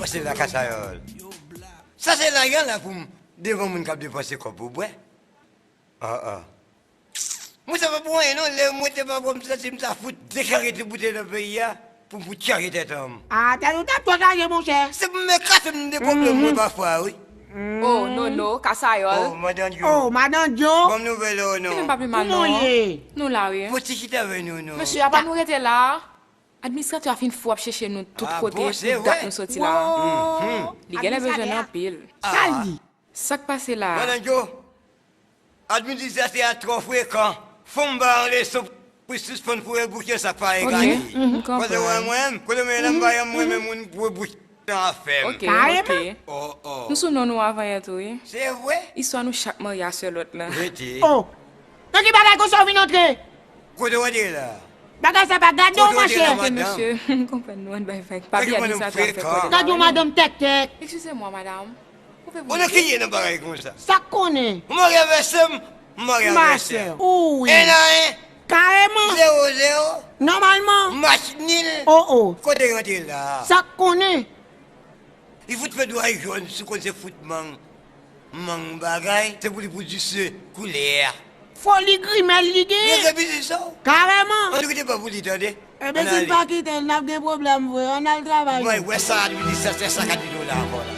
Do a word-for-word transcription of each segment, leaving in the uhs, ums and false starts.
Pase la Kasayòl. Sa se lajan la pou m devan moun k ap depanse kòb pou bwè. Ah, ah. Mwen sa pa pou anyen non, lè mwen te pa bwè, m santi m ta fout dechaje tout bouteyi nan peyi a pou m fout chaje tèt an m. Ah, tèt ou t ap twò chaje, monchè. Se pou m kase m de pwoblèm mwen pafwa, wi. Oh, Nono, Kasayòl. Oh, Madan Djo. Oh, Madan Djo. Bon nouvèl, oh, non. Kouman w ye? Nou la, wi. Fò ti chita avè nou, non. Mesye, apa nou rete la? Administratè a fin fou ap chèche nou tout kote, tout dat nou soti la. Li genlè bezwen n anpil. Sa l di? Sa k pase la? Madan Djo, administratè a twò frekan. Fò m ba yon leson pou sispann foure bouch nan sa k pa egale. Paske w wè mwen, kote mwen ye la, m pa janm renmen moun foure bouch nan afè m. Ok, ok. Oh, oh. Nou sou non nou avan yè tou, wi. Se vre? Istwa nou chak marye a sè lòt la. Rete. Oh! Nan ki bagay konsa w vin antre? Kote w antre la? Bagay sa pa gade w, machè. Kote w antre la, madanm? Mesye, m konprann nou, ann bay vag. Pa byen, administratè a fè kote. Gade yon madanm tèktèk. Eskize mwa, madanm. Ou nan ki ye nan bagay konsa? Sa k konnen? Ou marye avè sè m, m marye avè sè m. Ou wi. En a en. Kareman. Zewo zewo. Nòmalman. Match nil. Oh, oh. Kote w antre la? Sa k konnen? Li fout fè dway jòn, si w konn se fout mang, mang bagay, se pou li pou di se koulè a. Foli grimèl li genyen. Rete biznis sa w. Karèman. Ann kite pa pou li, tande. Enben, si n pa kite l, n ap gen pwoblèm vre. Ann al travay nou. Mwen wè sa administratè sa k ap di nou la ankò la.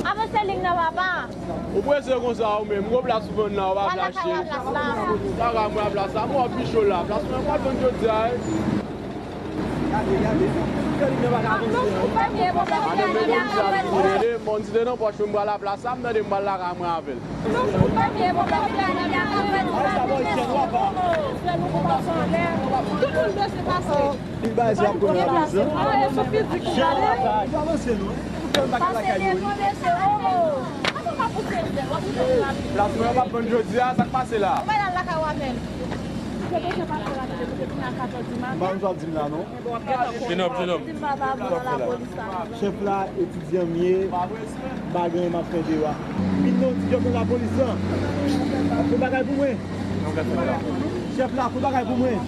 Avanse lig nan, papa. Ou prese konsa ou menm, gwo plas ou vann la, ou pa chache. Lakay ou a plas la. Lakay mwen a plas la, mwen pi cho la. Plas mwen pa vann jodi a, wi. Gade, gade, fè lig nan pa ka avanse. Madanm, men gon ti tande, bon, ti te nan pòch mwen, m pral la plas la, m tande m pral lakay mwen avè l. Tout moun bese pase. Li bay se ap konnen avanse. Jan w ap la, li pa avanse non. Pou fè m pa gen lakay yo. Plas mwen an p ap vann jodi a, sa k pase la? Mwen al lakay w avè l. M pa konn sa w di m la non. Jenòm, jenòm. Chèf la, etidyan m ye, m pa gen anyen m ap fè deyò a. Vin non, ti djòb nan lapolis lan. Fè bagay pou mwen. Chèf la, fè bagay pou mwen.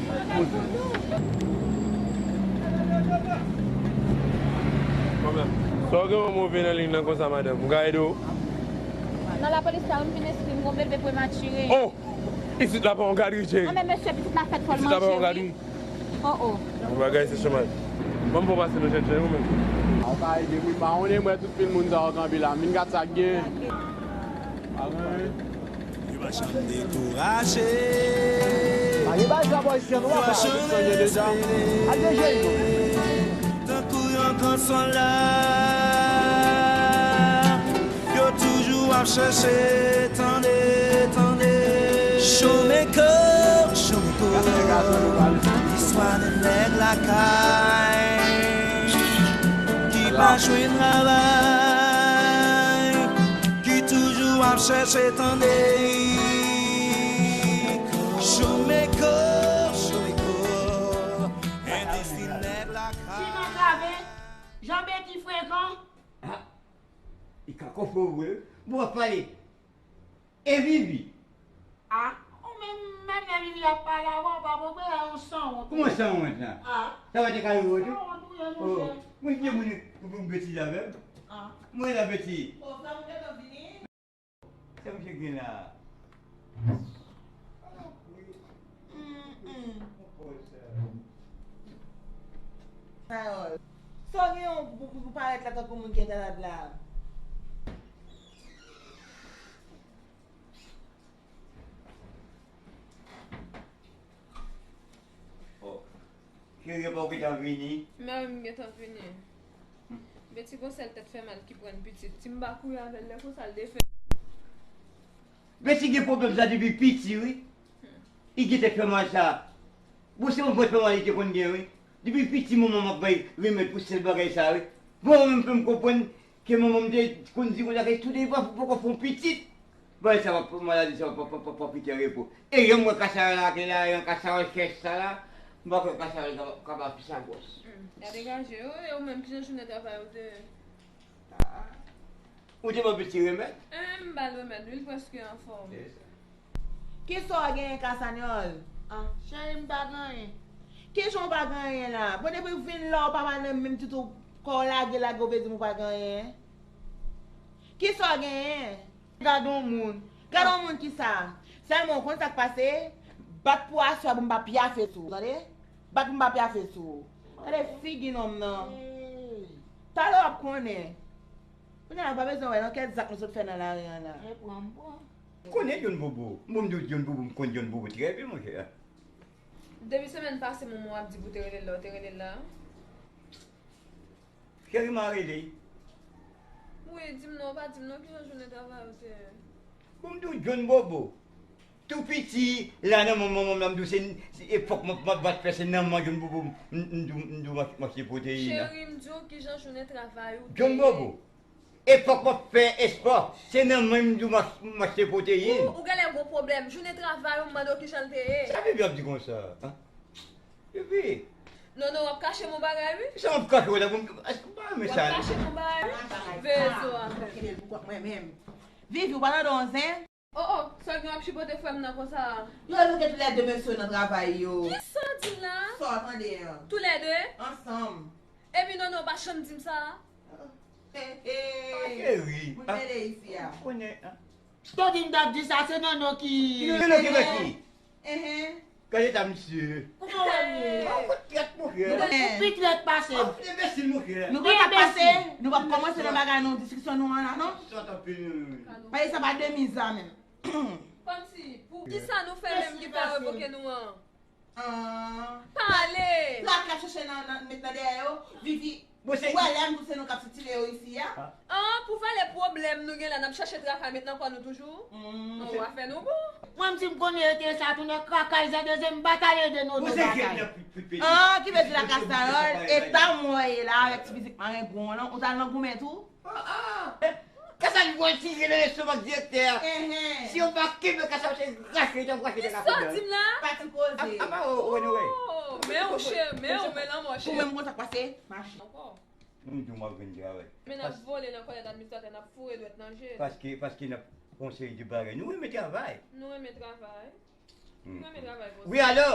Sa w gen yon move nan liy nan konsa, madanm? M ka ede w? Nan lapolis la, wi, m vin enskri, m gon bebe prematire. Oh! Isit la pa yon gadri, cheri. Anben, mesye, pitit la fèt fòlman, cheri. Isit la pa yon gadri. Oh, oh. Yon bagay se chomaj. Ban m fè w pase nou jèn jan, ou menm. Ou ka ede m wi, pa konnen mwen tout pil moun sa yo kanpe la. M vin gad sa k gen. Pa gen. Yo pa janm dekouraje. Pa gen bagay sa, bòy, si an nou pa pa. Yo pa janm dekouraje. Al deje, non. Tankou yon gran sòlda. Yo toujou ap chèche, tande, tande. Showmaker, Showmaker. Istwa de nèg lakay ki pa jwenn travay, ki toujou ap chèche, tande. Showmaker, Showmaker. Endistri nèg lakay. Ti nan grave, Jan Beti frekan. Ah. Li ka konprann vre wi. Bon, w ap pale. E Vivi? Ah, ou menm, menm lè Vivi ap pale avè w, pa pran bagay yon sanwont. Kòman sanwont la? Ah. Sa pa te ka rive w tou? Sanwont ou ye, monchè. Mwen ki moun pou, pou m betize avè m? Ah. Mwen la betize. Bon, frè m gentan vini. Sa misye gen la? Mm, mm. Sa w gen yon pou, pou, pou parèt la tankou moun ki entènad la? Ke repa w gentan vini? Mè wi, m gentan vini. Beti gon sèl tèt fè mal ki pran pitit. Si m pa kouri avè l lè konsa, l defè. Beti gen pwoblèm sa depi piti, wi. Li gen tèt fè mal sa. Bon, se yon vant fè mal li te konn gen, wi. Depi piti, manman m ap bay remèd pou sèl bagay sa, wi. Bon, mwen menm, fè m konprann ke manman m te konn di konsa ke tou de fwa, fò poko fè yon pitit. Bagay sa va, maladi sa va, va, va, va kite repo. E jan m wè kasaròl la, ke la, yon kasaròl chèch sa la, m pa kwè kasaròl ka, ka ba fi sa gwòs. Hmm. Ya degaje yo, e ou menm, kijan jounen travay ou te ye? Ah. Ou te ban pitit remèd? Eh, m ba l remèd, wi, l prèske anfòm. Se sa. Kisa w genyen, Kasanyòl? Ah, cheri, m pa gen anyen. Kijan w pa gen anyen la? Bon, depi w vin la, w pa pale menm ditou, kò w lage, lage, w vle di m ou pa gen anyen? Kisa w genyen? Gad on moun. Gad on moun kisa? Sèlman w konn sa k pase? Bat pou aswè pou m pa pyafe sou ou, tande? Bat pou m pa pyafe sou ou. Gade figi nonm nan. Talè w ap konnen. Kounye a, pa bezwen wè nan kèk zak nou sot fè nan lari an la. E pran m pran. Konnen John Bobo. Bon, m di w John Bobo, m konn John Bobo trè byen, monchè. Depi semèn pase, manman w ap di pou te rele l la, ou te rele l la? Cheri, m a rele. Wi, di m non, ou pa di m non, kijan jounen travay ou te ye? Bon, m di w John Bobo. Tou piti, la nan manman m, la m di w se, se epòk m ap, m ap bat fè, se nan manman John Bobo m, m, m di w, m di w m ach-, m achte pwoteyin nan. Cheri, m di w kijan jounen travay ou te ye. John Bobo. Epòk m ap fè espò, se nan men m di w m ach-, m achte pwoteyin. Ou, ou genlè gon pwoblèm. Jounen travay ou, m mande w kijan l te ye. Sa Vivi ap di konsa, an? Vivi. Non, non, w ap kache m yon bagay, wi. Sa m ap kache w la, bon, èske w pa renmen sa? W ap kache m yon bagay, wi. Veye zo a menm. Vivi, ou pa tande yon zen? Oh, oh, sa w gen w ap chipote frè m nan konsa a? Yo bloke toulède mesye yo nan travay yo. Kisa w di m la? Sa w tande an? Toulède? Ansanm. Epi non, non, w pa janm di m sa a. He, he. Ah, cheri. Moun mele isi a. Ou konnen, an? Sa w di m t ap di sa, se Nono ki. Ki Nono ki fè ki? Enhen. Gade ta misye. Kouman w wè m ye? Ah, ou trèt, monchè. Nou konn ou pi trèt pase m. Ah, ou enbesil, monchè. Nou konn sa k pase, nou p ap kòmanse nan bagay nou, diskisyon nou an la, non? Sòt anpil, wi, wi. Paske sa pa demi zam menm. Kòmsi, pou kisa nou fè menm ki pa revoke nou an? Ah. Pale! Traka chache nan, nan, met nan dèyè yo, Vivi. Bon, se ou wè lè m di w se nou k ap sitire yo isi a? Ah. Ah, pou vale pwoblèm nou gen la, n ap chache traka met nan kò nou toujou? Mm. Non, w a fè nou bon. Mwen, m di m konnen yo te sa, tounen kaka, zè de zè, m pa t al ede Nono batay. Ah, ki vle di la Kasayòl, eta m wè ye la, avèk ti fizik marengwen w lan, ou t al nan goumen tou? Ah, ah. Kasa li pral tire nan lestomak direktè a. Enhen. Si yo pa kenbe kasa, se rache, yo rache de la koudè. Sa w di m la? Pati koze. Apa, o, o, anyway. Oh, men w chè, men w, men lanmò chè. Ou menm konn sa k pase? Mache. Ankò. Nou di w m ap jwenn travay. Men n ap vole nan kòlèt administratè, n ap foure dwèt nan je. Paske, paske n ap fè yon seri de bagay. Nou renmen travay. Nou renmen travay. Hmm. Nou renmen travay konsa. Wi, alo?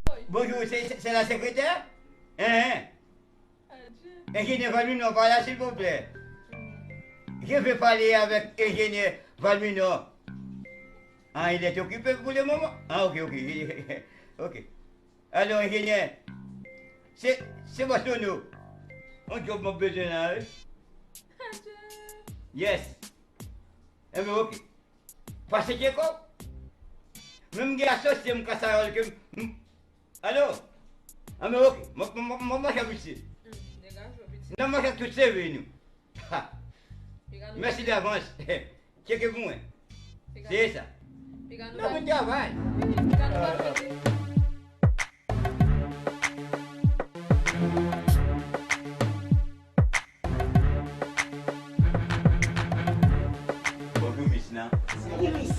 Wi. Bonjou, se, se, se la sekretè? Enhen. Enjenyè Valmino pa la, silvouplè? Je veux parler avec enjenyè Valmino. Ah, il est occupé pour le moment? Ah, ok, ok. Ok. Alo, enjenyè. Se, se bòs Nono. Yon djòb mwen bezwen la, wi. Yes. Enben, ok. Pase tcheke w. Men m gen asosye m Kasayòl ke m, m, alo? Enben, ok. M, m, m, m, m mache ak misye. N ap mache ak tout seve nou. Ha! Mèsi davans. Tcheke pou mwen. Se sa. N ap vin travay. Bonjou, mis lan. Ki mis?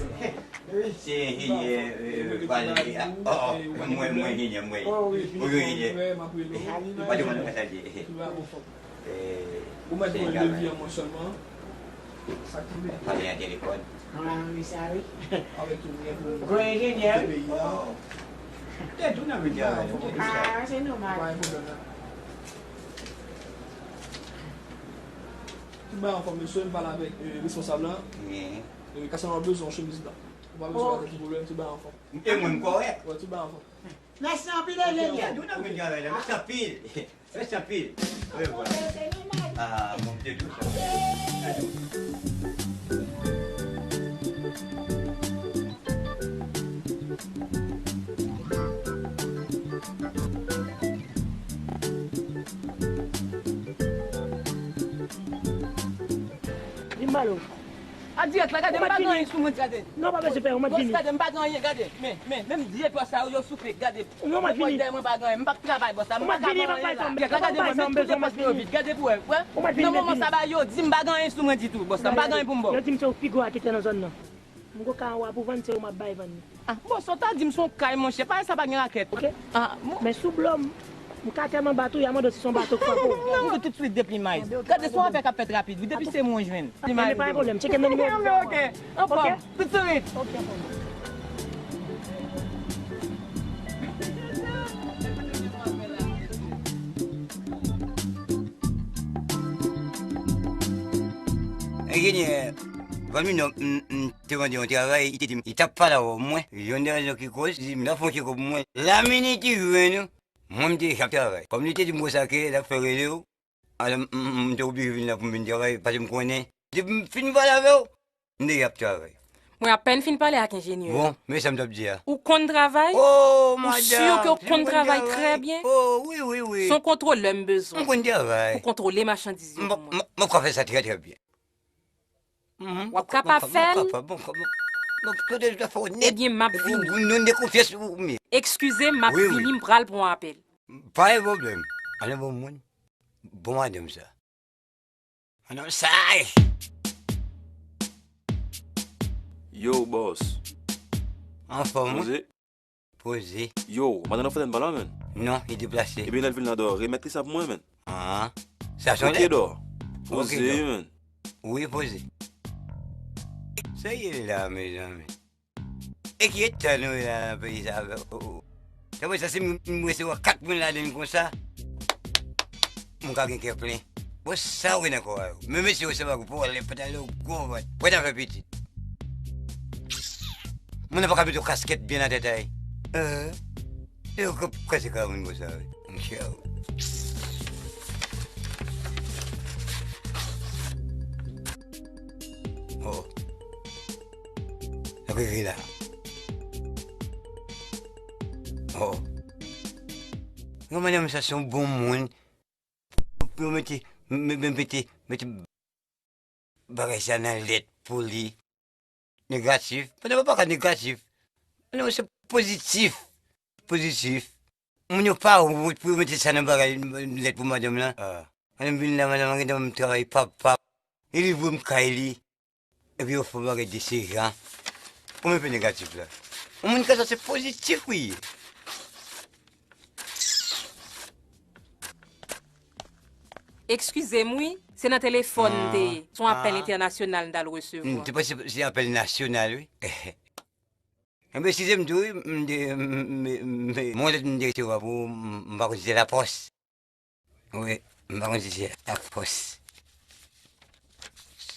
Se enjenyè, euh, Val-, ah, oh, oh, mwen, mwen, enjenyè, mwen. Bonjou, enjenyè. Pa di mwen sa di. Eh, ou mèt voye devi an mwen sèlman. Sa k tonbe? Pale nan telefòn. Ah, wi, sa wi. Avèk tou, wi. Gwo enjenyè, wi. Peyi a. Tèt ou nan medya a, non? Ah, se nòmal. Pa gen pwoblèm la. Tout bagay anfòm, mesye, m pale avèk, euh, responsab la. Wi. Euh, Casanova bezwen yon chemiz la. Ou pa bezwen gen pwoblèm, tout bagay anfòm. E mwen, m kòrèk. Wè, tout bagay anfòm. Mèsi anpil, enjenyè. Tèt ou nan medya a, mèsi anpil. Mèsi anpil. Orevwa. Ah, bon, m te di w sa. Tèt ou. Alo. A dirèk la, gade, m pa gen anyen sou mwen, gade. Non, pa bezwen pè, ou mèt vini. Bòs, gade, m pa gen anyen, gade. Men, men, menm de pòch sa yo, yo soufe, gade. Non, ou mèt vini. Dèyè mwen pa gen anyen, m p ap travay, bòs la, m pa ka fè anyen la. Dirèk la, gade, mwen, men tout de pòch mwen yo vid, gade pou wè, wè. Nan moman sa ba yo di m pa gen anyen sou mwen ditou, bòs la, m pa gen anyen pou m ba w. Yo di m se ou pi gwo raketè nan zòn nan. M gon kay an wa pou vann, se ou m ap bay vann li. Ah, bon, sa w ta di m se yon kay, monchè, pa sa pa gen rakèt. Ok. Ah, bon. Men sou blo m, m ka tèlman bat ou, y a mande w si se yon bato k frape w. M di w tout swit depi may. Gade, se yon afè k ap fèt rapid, wi, depi se mwen jwenn. Ah, men pa gen pwoblèm, tcheke m nan nimewo. Ok, ok. Anfòm. Tout swit. Ok, anfòm. Enjenyè, Van Minon, m, m te mande yon travay, li te di m, li t ap pale avè w, mwen. Youn nan rezon ki koz, li di m, l ap fè yon tchekòp pou mwen. La minit li jwenn ou, mwen m te deja ap travay. Kòm li te di m konsa ke l ap fè rele w, alò m, m, m te oblije vin la pou m vin travay, paske m konnen, depi m fin pale avè w, m deja ap travay. Mwen apèn fin pale ak enjenyè a. Bon, men sa m t ap di a. Ou konn travay? Oh, madanm, si m konn travay. Ou si ke w konn travay trè byen? Oh, wi, wi, wi. Se yon kontwolè m bezwen. M konn travay. Pou kontwole machandiz yo pou mwen. M, m, m ap ka fè sa trè, trè byen. Mhm. W ap kapab fè l? M ap kapab, m ap kapab, m ap kapab. Ebyen, m ap vini. Nou, nou, nou de konfyans ou, ou, men. Eskize m, m ap vini, m pral pran apèl. Pa gen pwoblèm. Ann bon moun. Bon madanm sa. Ann sa. Yo, bòs. Anfòm, wi. Poze. Poze. Yo, madanm nan fè tèt ba la, menn. Non, li deplase. Ebyen, lè l vin la dò, remèt li sa pou mwen, menn. Ah, sa se yon lèt. Ok, dò. Poze, menn. Wi, poze. Sa ye la, mezanmi? E ki eta nou ye la nan peyi sa? O, o. Sa vle di si m, m resevwa kat moun ladann konsa, m ka gen kè plen. Bon, sa w gen nan kò a yo? Men mesye yo se pa gwo pwòlèm, pantalon yo gwo vant. Pran afè pitit. Moun nan pa ka mete yon kaskèt byen nan tèt a li. Eh, yo k-, kraze kay moun konsa, wi. Monchè. Oh. Sa k rive la? Oh. Yon madanm sa se yon bon moun. Pou yo mete, me-, me-, mete, mete bagay sa nan lèt pou li. Negatif. Pandan pa ka negatif. Non, se pozitif. Pozitif. Moun yo pa wont pou yo mete sa nan bagay, lèt pou madanm lan. Ah. Pandan m vin la, madanm lan gentan ban m travay pap, pap. Li livre m kay li. Epi yo fè yon bagay de se jan. Ou menm pe negatif la. Yon moun konsa se pozitif wi. Eskize m wi, se nan telefòn m te ye. Se yon apèl entènasyonal m t al resevwa. M te panse se apèl nasyonal wi. Enben, eskize m tou wi, m te, m, m, m, m, m, yon lèt m te resevwa pou ou, m, m pa konn si se lapòs. Wi, m pa konn si se lapòs.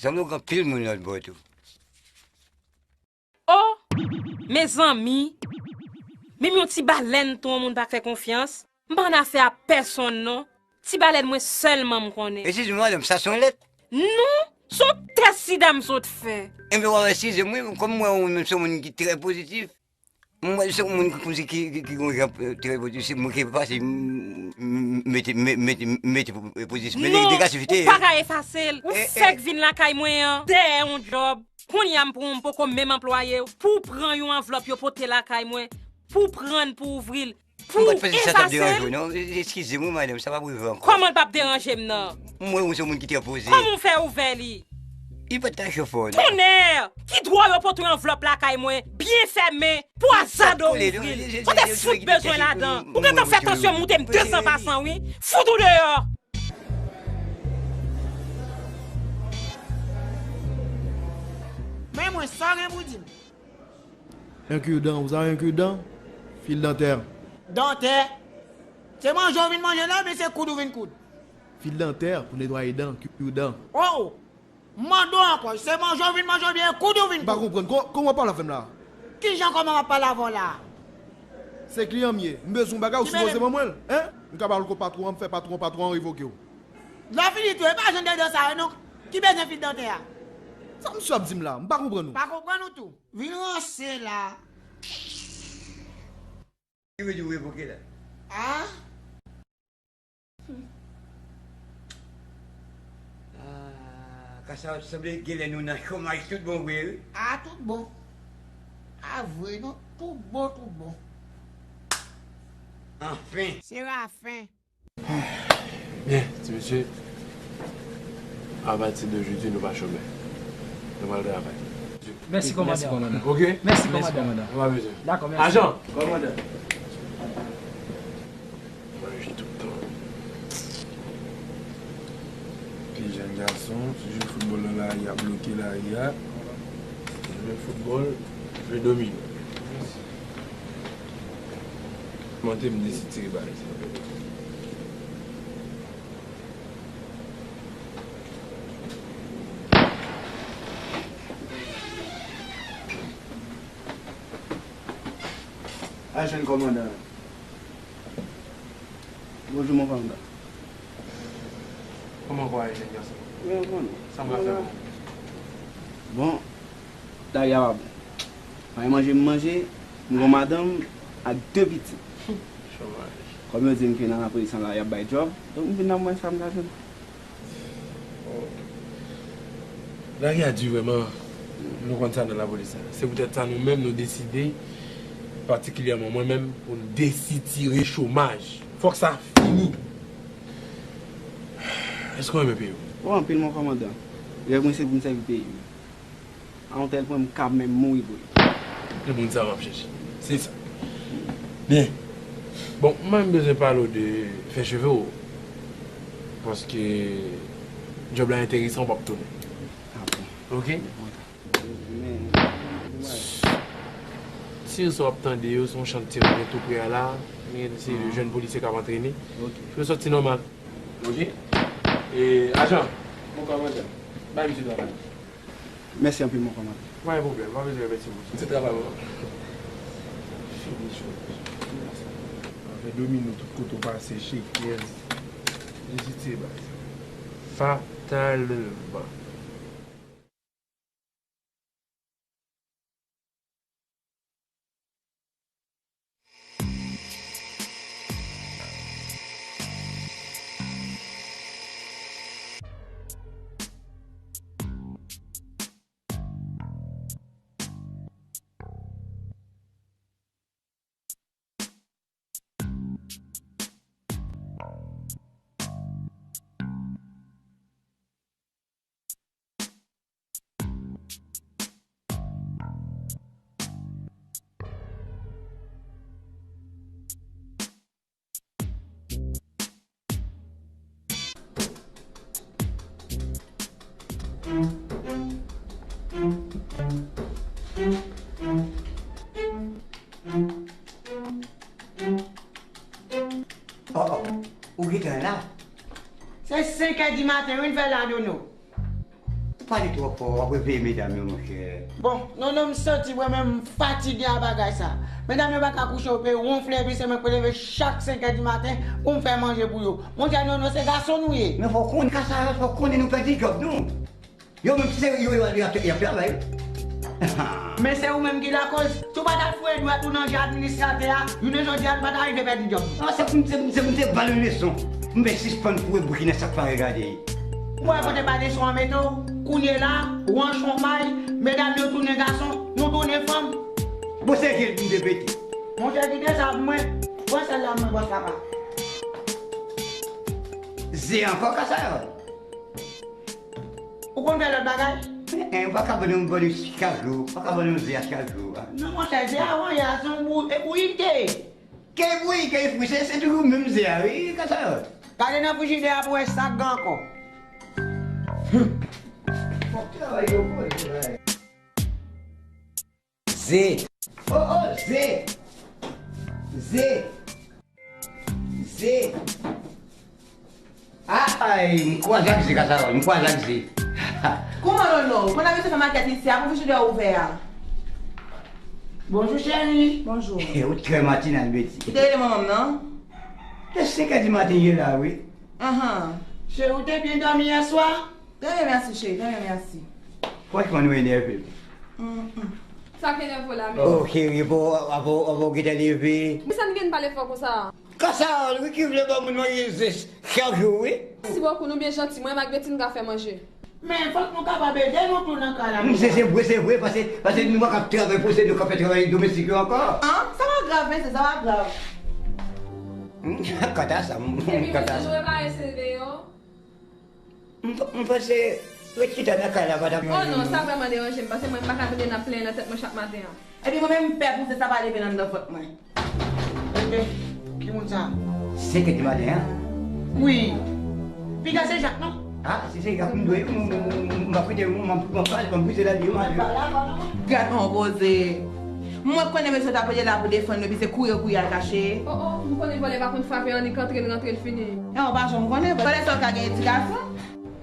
Sanble w gen anpil moun lòt bò tou. Oh! Mezanmi! Menm yon ti balèn tou yon moun pa fè konfyans. M pa annafè a pèsonn non. Ti balèn mwen sèlman m konnen. Eskize m, madanm, sa se yon lèt? Non, se yon tès sida m sot fè. Enben, w ap eskize m wi, kòm m wè ou menm se yon moun ki trè pozitif. M wè se yon moun ki kòmsi ki, ki, ki gon jan, eh, trè pozitif, se mwen ki pase, m, m, mete, me-, mete, mete pozitif. Men negativite. Non, ou pa ka efase l. Ou fèk vin lakay mwen an, dèyè yon djòb. Kounye a m pran w, m poko menm anplwaye w. Pou w pran yon anvlòp yo pote lakay mwen, pou w pran l, pou w ouvri l, pou w efase l. M pa t panse sa t ap deranje w non. Eskize m wi, madanm, sa p ap rive ankò. Kòman l p ap deranje m nan? M wè ou se yon moun ki trè poze. Kòman w fè ouvè li? Li pa t tache fò non. Tonnè! Ki dwa yo pote yon anvlòp lakay mwen, byen fèmen, pou w azade w ouvri l? Kote fout bezwen ladan? Ou gentan fè tansyon moute m de san pa san wi. Fout ou deyò! Men mwen, sa w gen pou di m? Un cure-dent, vous avez un cure-dent? Fil dantè. Dantè? Se manje w vin manje la, oubyen se koud ou vin koud? Fil dantè pou netwaye dan, cure-dent. Oh! M mande w ankò, se manje w vin manje oubyen koud ou vin koud? M pa konprann. Kò-, kòman w ap pale avè m la? Kijan kòman m ap pale avè w la? Se kliyan m ye. M bezwen yon bagay, ou sipoze ban mwen l, en? M ka ba l kot patwon an, m fè patwon an, patwon an revoke w. Lè w fini tou, e pa jan de dan sa yo non. Ki bezwen fil dantè a? Sa misye ap di m la? M pa konprann ou. Pa konprann ou tou. Vin ranse la. Ki vle di w revoke la? Ah? Ah, Kasa sanble genlè nou nan chomaj tout bon vre wi. A tout bon. A vre non, tout bon, tout bon. Anfen. Serafen. Byen, ti mesye, apati de jodi nou pa chomè. Nou pral travay. Mèsi, kòmandan. Mèsi, kòmandan. Ok? Mèsi, kòmandan. Nou pa bezwen. Dakò, mèsi. Ajan! Kòmandan. Manje tout tan. Pi jèn gason, ti jwe foutbòl nan lari a, bloke lari a. Jwe foutbòl, jwe domino. Monte m desitire bagay sa. Ajan kòmandan. Bonjou, mon kòmandan. Kòman w ye, jèn gason? Mwen bon. Sa m ka fè pou ou? Bon, lari a pa bon. Pa gen manje m manje, m gon madanm ak de pitit. Chomaj. Kòm yo di m ke nan lapolis an la, y ap bay djòb, donk m vin la m wè sa m ka jwenn. Lari a di vrèman, nou konn sa nan lapolis la. Se poutèt sa nou menm nou deside, patikilyèman mwen menm, pou n desitire chomaj. Fòk sa fini. Èske w renmen peyi w? O, anpil, mon kòmandan. Rèv mwen se pou m sèvi peyi m. A yon tèl pwen m ka menm mouri pou li. Se moun sa m ap chèche. Se sa. Byen. Bon, mwen menm bezwen pale w de fè cheve w. Paske djòb la enteresan, w p ap tounen. A bon. Ok? Men, men, men. Ti yo sa w ap tande yo, se yon chantiye mwen gen tou pre a la. Men se jèn polisye k ap antrene. Ok. Yo sòti nòmal. Ok? E, ajan. Mon kòmandan. Bay misye travay. Mèsi anpil, mon kòmandan. Pa gen pwoblèm, pa bezwen remèsye m. Se travay mwen. Fini chomaj. Afè domino tout kote w pase, chekèz. Desitire bagay sa. Fatalman. Oh, oh, ou gentan la? Se senk è di maten, wi, n fè la, Nono. Ou pale twò fò, w ap reveye medam yo, monchè. Bon, Nono, m santi mwen menm m fatige a bagay sa. Medam yo pa ka kouche, yo pe wonfle, epi se mwen k pou leve chak senk è di maten pou m fè manje pou yo. Monchè, Nono, se gason nou ye. Men fò w konnen, Kasara, fò w konnen nou pèdi djòb nou. Yo menm se yo, yo, y ap, y ap travay wi. Men se ou menm ki lakoz. Si w pa t al foure dwèt ou nan je administratè a, jounen jodi a, nou pa ta rive pèdi djòb. Non, se pou m, se pou m, se pou m te ba l yon leson. Pou m te sispann foure bouch nan sa k pa regade. Ou wè kote ba leson an mete w? Kounye la, ou an chomaj, medam yo tounen gason, nou tounen fanm. Bon, se je l pou m te pete. Monchè, kite sa pou mwen. Pran sèl la pou mwen, bòs papa. Ze ankò, Kasara? Ou konn fè lòt bagay? Eh, eh, ou pa ka vann yon, vann yon chak jou, ou pa ka vann yon ze a chak jou a. Non, monchè, ze a vann yè a se yon bou-, e bouyi l te ye. Ke bouyi, ke fri, se, se toujou menm ze a, wi, Kasara. Gade nan frijidè a pou wè sa k gen ankò. Fòk travay yo bon, travay. Ze. Oh, oh, ze. Ze. Ze. Ay, m kwaze ak ze, Kasara, m kwaze ak ze. Kouman, Nono? Ou konn abitye fè makèt isi a pou frijidè a ouvè a? Bonjou, cheri. Bonjou. Ou trè matinal, Betty. Ou te rele manman m nan? Te senk è di maten ye la, wi. Anhan. Cheri, ou te byen dòmi yè swa? Trè byen, mèsi, cheri. Trè byen, mèsi. Franchman, nou enève m. Mm, mm. Sa k enève w la menm? Oh, cheri, bon, avan, avan w gentan leve. Men sa n gen pale fò konsa? Kasara, wi, ki vle ba moun manje ze chak jou, wi. Mèsi bokou, nou byen janti. Mwen menm ak Betty n ka fè manje. Men fòk nou kapab ede nou tou nan kay la. Se, se vre, se vre, paske, paske nou pa kab travay pou se nou k ap fè travay domestik yo ankò. An, sa pa grav, mesye, sa pa grav. Kanta sa, m, epi, kanta mesye, sa. Nou repare se deyò. M, m panse ret chita nan kay la pa t ap. Oh non, sa vrèman deranje m, paske mwen, m pa ka tande n ap plenyen nan tèt mwen chak maten an. Epi mwen menm, m pè pou se sa pa leve nan anndan vant mwen. Enben, ki moun sa? Senkè di maten an? Wi. Piga se Jak, non? Ah, si se Jak m dwe, m, m, m, m ap kite, m, m, m ap pale, m ap brize lavi yo, m ale. Gad on koze. Mwen konnen mesye t ap rele la pou defann yo, epi se kouri yo kouri al kache. Oh, oh, m konnen vòlè pa konn frape, annik antre l rantre l fini. E w pa janm konnen, vòlè sa w ka gen edikasyon?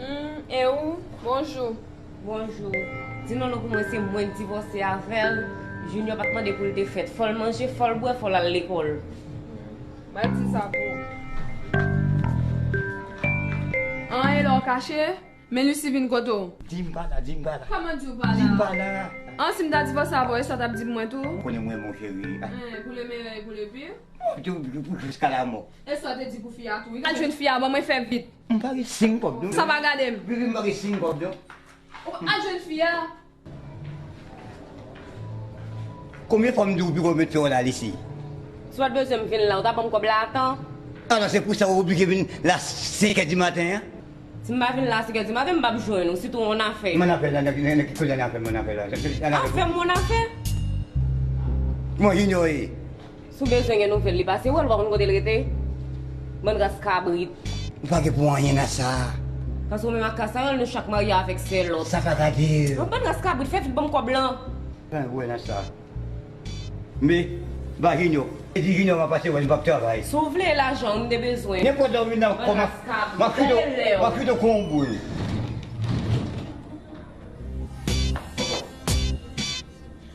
Hmm, e ou? Bonjou. Bonjou. Di non non pou mwen, se mwen k divòse avè l. Junior pa t mande pou l te fèt. Fò l manje, fò l bwè, fò l al lekòl. M al di sa pou ou. An, e lè w kache? Men Lucie vin kote w. Di m pa la, di m pa la. Kòman di w pa la? Di m pa la. An, si m ta divòse avè w, e sa w t ap di pou mwen tou? Ou konnen mwen, mon chéri. Hein, pour le meilleur et pour le pire. Pou, pou, pou jiska lamò. E sa w te di pou fi a tou? Al jwenn fi a, ban mwen fè vit. M pa gen senk kòb, non. Sa pa gade m. Bebe, m pa gen senk kòb, non. Ou al jwenn fi a. Konbyen fwa m di w piko met fè w la Lucie? Si w pa t bezwen m vin la, ou ta ban m kòb la a tan? Alò, se pou sa ou oblije vin la senkè di maten an? Si m pa vin la senkè di maten, m p ap jwenn ou, sitou yon afè. Mon afè la, nan, nan, nan ki kote afè mon afè la? Afè mon afè? Kòman Junior ye? Si w bezwen gen nouvèl li, pase wè l, ou pa konn kote l rete. Bann ras kabrit. Ou pa gen pou anyen nan sa. Paske ou menm ak Kasayòl, nou chak marye avèk sèlòt. Sa pa ka di. Yon bann ras kabrit, fè vit ban m kòb lan. Anyen pou wè nan sa. Men, ba Junior. E di Junior m ap pase wè l, m p ap travay. Si w vle lajan, m te bezwen. Nenpòt lè w vin nan kò, m ap, m ap fouto, m ap fouto kon yon boul.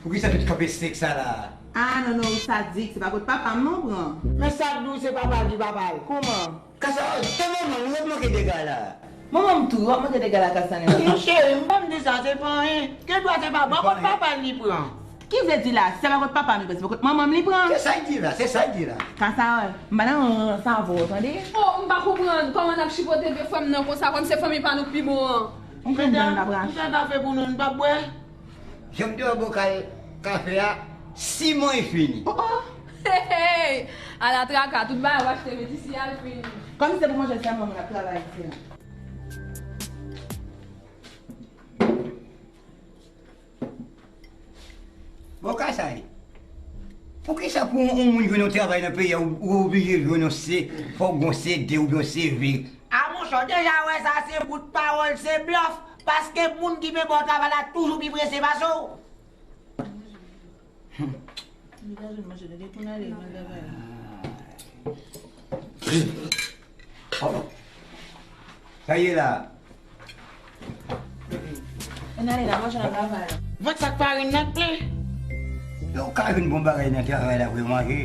Poukisa tout kanpe sèk sa la? Ah, non, non, ou sadik, se pa kot papa m non pran. Men sa k di w se papa l ki papa l, kòman? Kasa, se manman m, ou ret manke dega la. Manman m tou, w ap manke dega la, Kasa, non? Mon cheri, m pa m di sa, se pa anyen. Gen dwa se pa bò kot papa l li pran. Ki vle di la, si se pa kot papa m li pran, se pa kot manman m li pran? Se sa l di la, se sa l di la. Kasa, m pa nan rans avè w, tande? Oh, m pa konprann kòman n ap chipote de frè m nan konsa, kòm se fanmi pa nou k pi bon an. Ou konprann m ap rache. Ou fè kafe pou nou, n p ap bwè? Jan m te wè bokal kafe a, siman e fini. Oh, oh. Hey, hey. Ala traka, tout bagay w achte met isi a, l fini. Kòm se pou manje sèlman moun ap travay isi la. Bon, Kasay, poukisa pou yon moun jwenn yon travay nan peyi a, ou, ou oblije jwenn yon C, fò w gen yon C de oubyen yon C V? A monchè, w deja wè sa se bout pawòl, se blòf, paske moun ki vle ba w travay la toujou pi prese pase w. Li pa jwenn manje, li te konn ale nan travay. Sa ye la. Ann ale la, manje nan travay la. Vant sa k farin nan k plen. Yo ka jwenn bon bagay nan travay la pou yo manje.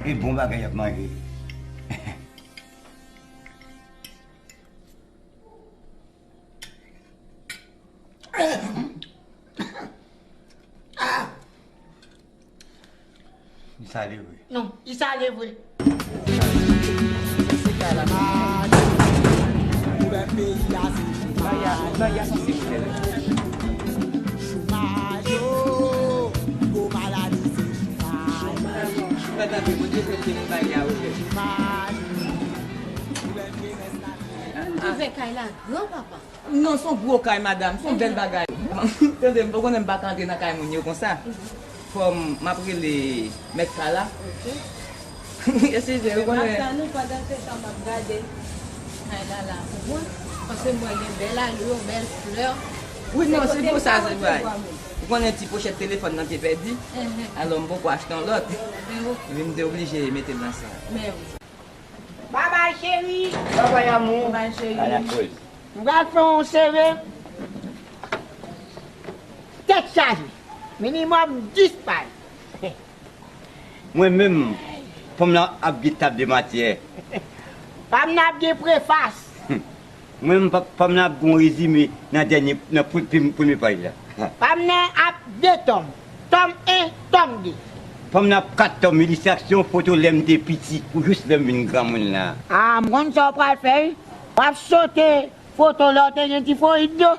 E bon bagay y ap manje. Li sale vre. Non, li sale vre. Maya, Maya sanse fè. Mwen tande, Bondye fè m te Maya, wi. Ouvè kay la gran, papa. Non, se yon gwo kay, madanm, se yon bèl bagay. Tande, m, ou konnen m pa ka antre nan kay moun yo konsa. Fò m, m ap rele mèt kay la. Eskize, ou konnen. N ap tann ou pandan se tan m ap gade kay la la pou mwen. Paske m wè gen bèl alo, bèl flè. Wi, non, se pou sa, se vre. Ou konnen ti pochèt telefòn nan te pèdi. Alò, m poko achte yon lòt. Epi m te oblije mete l nan sa. Babay cheri. Babay amou. Babay cheri. M pral fè yon sere. Tèt chaje. Minimòm dis paj. Mwen menm, fanm nan ap gen tab de matyè. Fanm nan ap gen prefas. Mwen menm, fanm nan ap gen yon rezime nan dènye, nan pre-, pre-, premye paj la. Pa m nan ap de tòm. Tòm en, tòm de. Fanm nan ap kat tòm, ilistraksyon, foto lè m te piti pou jis lè m vin granmoun la. A, m konn sa w pral fè, wi. W ap sote foto lè w te gen tifoyid yo.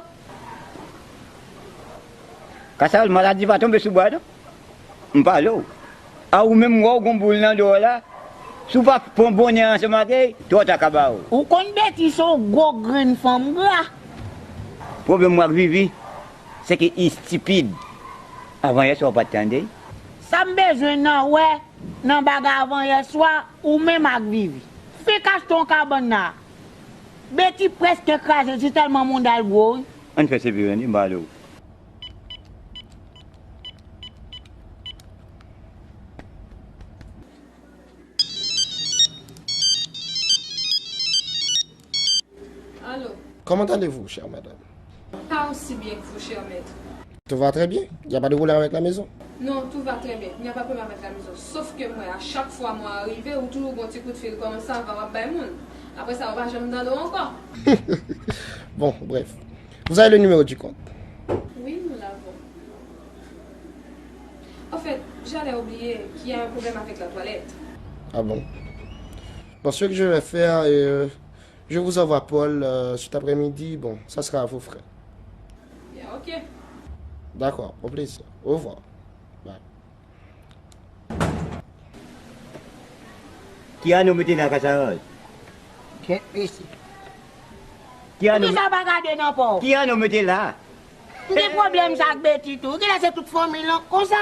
Kasawòl, maladi pa tonbe sou bwa, non. M pale w. A ou menm, m wè w gon boul nan do w la. Si w pa pran bonnè ansanm ak li, twò ta ka ba w. Ou konn Beti se yon gwo grenn fanm gra. Pwoblèm mwen ak Vivi, se ke li estipid. Avan yè swa w pa t tande. Sa m bezwen nan wè nan bagay avan yè swa, ou menm ak Vivi. Fik achte yon kabann la. Beti prèske kraze, se tèlman mouda l gwo, wi. Ann fè se vire, ann, m pale w. Allô? Comment allez-vous, chère madame? Pas aussi bien que vous, cher maître. Tout va très bien? Il n'y a pas de problème avec la maison? Non, tout va très bien. Il n'y a pas de problème avec la maison. Sauf que moi, à chaque fois, moi, arrivé, ou toujours bon petit coup de fil comme ça, va, va, bay moun. Après ça, ou va jamais dans l'eau encore. Bon, bref. Vous avez le numéro du compte? Oui, nous l'avons. En fait, j'allais oublier qu'il y a un problème avec la toilette. Ah bon? Bon, ce que je vais faire, euh, je vous envoie Paul, euh, cet après-midi. Bon, ça sera à vos frais. Bien, ok. D'accord, au plaisir. Au revoir. Bye. Ki ane w mete la, Kasawòl? Kèt mesye. Ki ane w Poukisa w pa gade nan pa w? Ki ane w mete la? M gen pwoblèm sa ak Beti tou. Genlè se tout fanmi l lan konsa.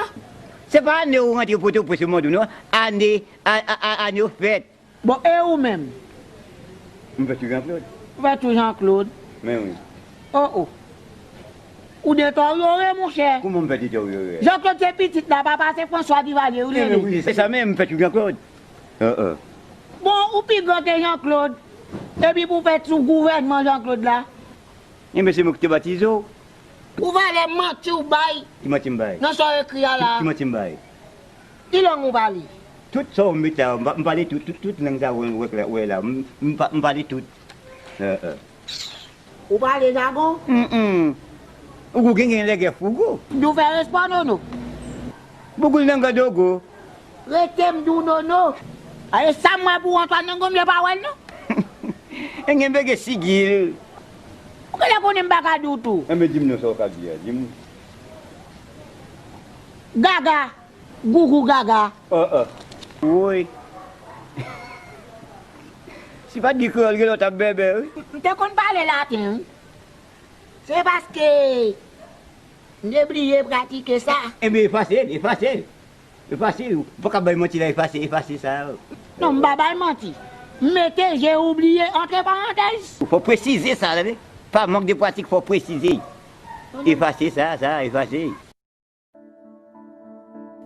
Se pa ane w rantre Pòtoprens, yo mande w non. Ane, a, a, a, ane w fèt. Bon, e ou menm? M fèt sou Jean Claude. Ou fèt sou Jean Claude? Men wi. Oh, oh. Ou deteryore, monchè. Kouman m fè deteryore? Jean Claude se pitit la, papa se François Duvalier, ou rele. Men wi, se sa menm, m fèt sou Jean Claude. Bon, ou pi gran ke Jean Claude. Epi pou w fèt sou gouvènman Jean Claude la. Enben, se mwen ki te batize w. Ou valè manti w bay. Ki manti m bay? Nan sa w ekri a la. Ki, ki manti m bay? Ki lang ou pale? Tout sa w met la, m pa, m pale tout, tout, tout lang sa w wè la, w wè la, m, m pa, m pale tout. Ou pale jagon? Mm, mm. Ou gen, gen lègè fougou. Di w fè respè, Nono. Bougoul nan gòd Ogo. Rete m di w Nono. A, e sa m wè pou Antoine nan gonm, yo pa wè l non. E gen bege sigil. Ou genlè konnen m pa ka di w tou. Enben, di m non, sa w ka di a, di m. Gaga. Gougou gaga. Woy. Si pa t gen kreyòl, genlè w t ap bèbè, wi. M te konn pale laten, wi. Se paske m te bliye pratike sa. Enben, efase l, efase l. Efase l. Ou pa ka bay manti la, efase, efase sa. Non, m pa bay manti. M mete j'ai oublié entre parenthèses. Fò w presize sa, tande. Pa mank de pratik, fò w presize. Efase sa, sa, efase.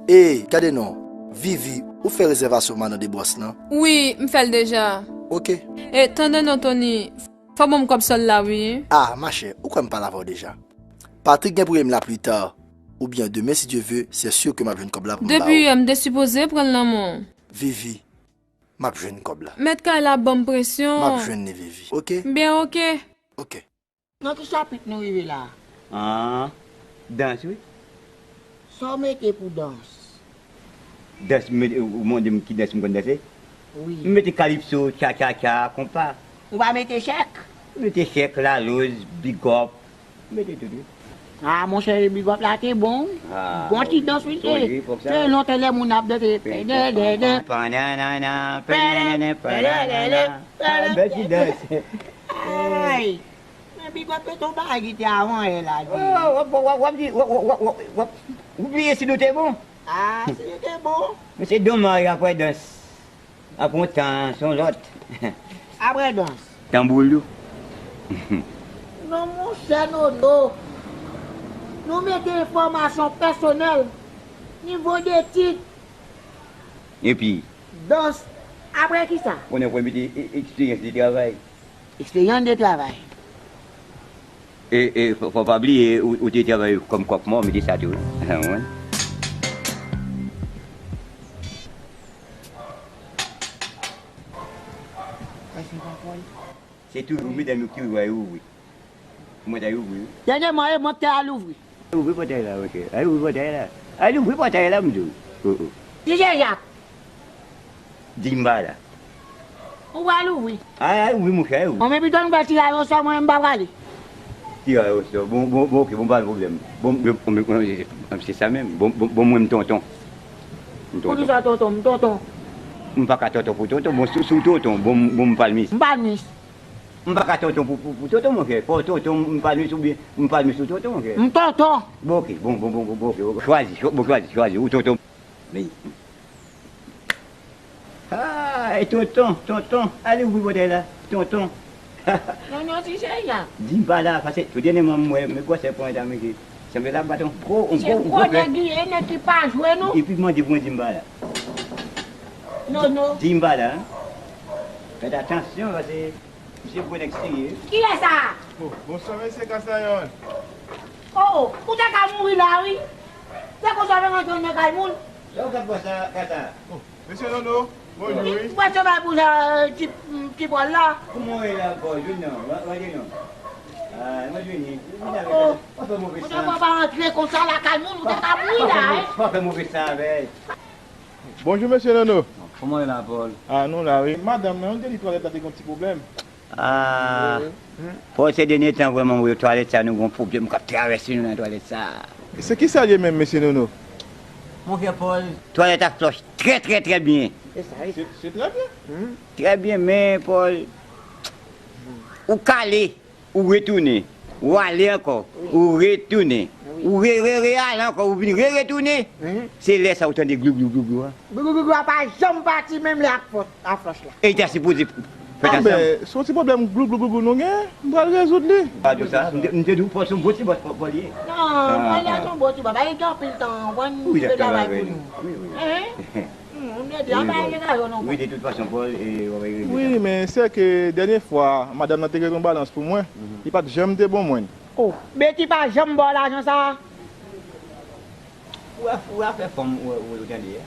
Ey, gade non. Vivi, ou fè rezèvasyon Madan de Bwòs lan? Wi, m fè l deja. Oke. E, tande non, Tony. Fò w ban m kòb sòl la, wi. Ah, machè, ou kwè m pale avè w deja? Patrick gen pou ye m la pita. Oubyen demen, si Dye ve, se si ke m ap jwenn kòb la pou m ba ou. Depi yè, m te sipoze pran l nan men w. Vivi, m ap jwenn kòb la. Mèt kay la ap ban m presyon. M ap jwenn li, Vivi. Oke? Byen, oke. Oke. Nan ki chapit nou rive la a? Ah, dans, wi. Sa w mete pou dans? Dans, m mete, ou mande m ki dans m konn danse? Wi. M mete kalipso, tcha, tcha, tcha, konpa. Ou pa mete chèk? M mete chèk, laloz, bigòp. M mete tout, wi. Ah, monchè, bigòp la te bon. Ah, bon ti dans, wi, te. Se lontan lè moun ap danse. Dè, dè, dè. Pananana, pananana, pananana. Ah, bèl ti dans. Ay. Men bigòp yo te yon bagay ki te avan yè la, di. Oh, w ap, w ap, w ap di, w ap, w ap, w ap, w ap, w ap bliye si nou te bon. Ah, si nou te bon. Men se domaj, apre dans. Apre yon tan, se yon lòt. Apre dans. Tanbou lou. Non, monchè Nono. Nou mete enfòmasyon pèsonèl, nivo de tit. Epi? Dans. Apre kisa? Konnen w mete e-, eksperyans de travay. Eksperyans de travay. E, e, fò, fò pa bliye, ou, ou te travay kòm kòk mò, mete sa tou, wi. Ou konprann? Se toujou medam yo ki toujou al ouvri. Mwen t al ouvri, wi. Dènyèman, e mwen k te al ouvri. Al ouvri pòtay la, monchè. Al ouvri pòtay la. Al ouvri pòtay la, m di w. Oh, oh. Di Jean Jacques. Di m pa la. Ou pral ouvri. Al, al ouvri, monchè, al ouvri. Bon, men pito nou fè tiraj osò, mwen menm m pa prale. Tira yo, bon, bon, bon, ok, bon, pa gen pwoblèm. Bon, bon, bon, bon, se sa menm. Bon, bon, bon, mwen, m tonton. M tonton. Poukisa tonton? M tonton. M pa ka tonton pou tonton. Bon, si, si w tonton, bon, m, bon, m palmis. M palmis. M pa ka tonton pou, pou, pou tonton, monchè. Fò tonton, m palmis oubyen m palmis ou tonton, monchè. M tonton. Bon, ok, bon, bon, bon, bon, bon, ok, ok. Chwazi, cho-, bon, chwazi, chwazi, ou tonton. Men. Ah, e tonton, tonton, ale ouvri pòtay la, tonton. Non, non, si se ya. Di m pa la, paske tout dènyèman m wè, men gwosè pwen ta, mesye. Sanble l ap bat yon gwo, yon gwo, yon gwo fè. Se gwo nèg li ye, nèg ki pa jwe, non. Epi mande pou mwen di m pa la. Non, non. Di m pa la, hein. Fèt atansyon, paske misye gwo nèg serye. Kiyès sa? Oh, bonswa, mesye Kasayòl. Oh, oh, ou te ka mouri la, wi. Se konsa w fè rantre nan kay moun. Lè w ka pran sa, ka sa. Oh, mesye Nono, bonjou, wi. Mwen se bay pou sa, ti, ti Pòl la. Kòman w ye la, Pòl? Jwenn non, mwen, mwen jwenn non. Ah, mwen jwenn li. Vin avèk sa. Pa fè move san. Ou te pa antre konsa lakay moun, ou te ka mouri la, wi. Pa fè move san avè l. Bonjou, mesye Nono. Kòman w ye la, Pòl? Ah, nou la, wi. Madanm mwen, nou te di twalèt la te gen yon ti pwoblèm. Ah, Pòl, se dènye tan vrèman, wi, twalèt sa, nou gen yon pwoblèm k ap travèse nou nan twalèt sa. Se kisa l ye menm, mesye Nono? Monchè Pòl, twalèt ap flòch trè, trè, trè byen. Se, se trè byen. Trè byen, men, Pòl, ou k ale, ou retounen, ou ale ankò, ou retounen, ou re, re, re ale ankò, ou vin re, retounen. Se lè sa ou tande glou, glou, glou, glou a. Glou, glou, glou, glou a pa janm pati menm lè ak fòs, ak flòch la. E li ta sipoze fèt ansanm. Ah, men, se yon ti pwoblèm glou, glou, glou, glou nou gen, m pral rezoud li. Pa di w sa, m te, m te di w Pòl se yon bon ti bòs, Pòl, Pòl ye. Non, Pòl la se yon bon ti bòs, pa gen anpil tan, w konprann, li travay pou nou. Wi, wi. Hein? Hmm, m te di, an pa gen gayon non. Wi, de tout fason, Pòl, e, w ap regle sa. Wi, men se ke dènye fwa, madanm nan te gen yon balans pou mwen, li pa t janm te bon mwen. Oh, Betty pa janm ba w lajan sa a? Ou a, ou a fè fanm ou, ou, ou tande a.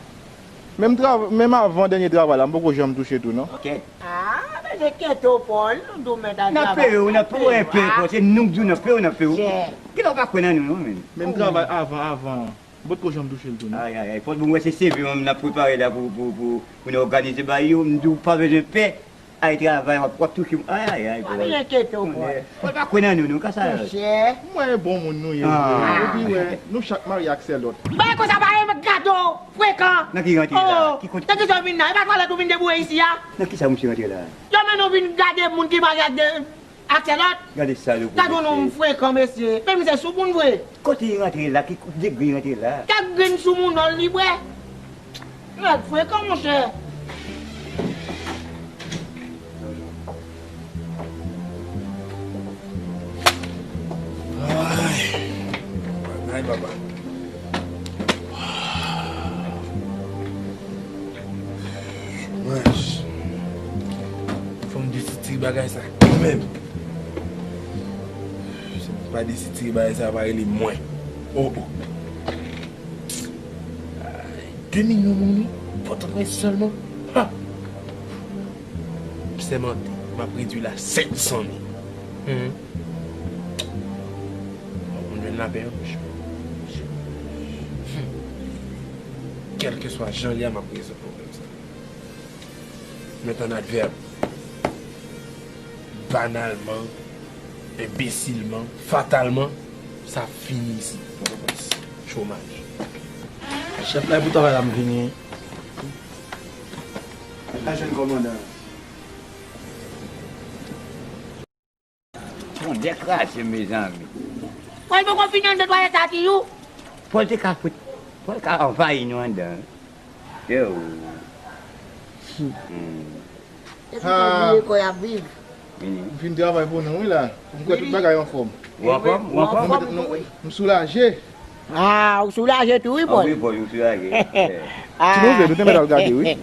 Menm trav-, menm avan dènye travay la, m poko janm touche tou, non. Kèt. Ah, men se kèt ou, Pòl, nou di w mèt al travay. N ap peye w, n ap peye w, Pòl, se nou k di w n ap peye w, n ap peye w. Kilè w pa kwè nan nou, non, menm? Menm travay avan, avan. M potko janm touche l tou, non. Ay, ay, ay, Pòl, bon, wè se C V m n ap prepare la pou, pou, pou, pou nou òganize bay yo. M di w pa bezwen pè. Ay, travay, w ap, w ap touche m. Ay, ay, ay, Pòl. Pa enkyete w, Pòl. Pòl pa kwè nan nou, non, ka sa. Monchè. M wè e bon moun nou ye vre. Epi wè, nou chak marye ak sè lòt. Bay konsa pa renmen gade w, frekan. Nan ki rantre la? Ki kote? Nan ki sa w vin la? E pa twalèt ou vin deboure isi a? Nan kisa misye rantre la? Yo mennen w vin gade moun ki marye ak de Ak sè lòt. Gade salopo, mesye. Gade yon nonm frekan, mesye. Men misye sou moun vre. Kote li rantre la? Ki degre li rantre la? Kèk grenn sou moun nòl li bwè. Nèg frekan, monchè. Ay, bagay, papa. Mwen, fò m desitire bagay sa kanmenm. Si m pa desitire bagay sa, pa rele mwen. Oh, oh. Ay, de milyon moun, wi. Pòtoprens sèlman. Ha! M sèmante, m ap redui l a senk san mil. Hmm. Bon, m jwenn lapè, wi. Hmm. Kèlkeswa jan l ye a, m ap rezoud pwoblèm sa. Met an advèb. Banalman, enbesilman, fatalman, sa fini isit. Pòtoprens. Chomaj. Chèf la, e pou travay la m vini. Al jwenn kòmandan an. Tondè kraze, mezanmi. Pòl poko fini anndan twalèt sa, Tiyou. Pòl te ka fout, Pòl ka anvayi nou anndan. Yo. Hmm. Epi Pòl bliye kò y ap viv. M fin travay pou nou, wi, la. M kwè tout bagay anfòm. Ou anfòm? Ou anfòm? M soulaje. Ah, ou soulaje tou, wi, Pòl. Ah, wi, Pòl, ou soulaje. Ah. Ti nou vle, nou te mèt al gade, wi.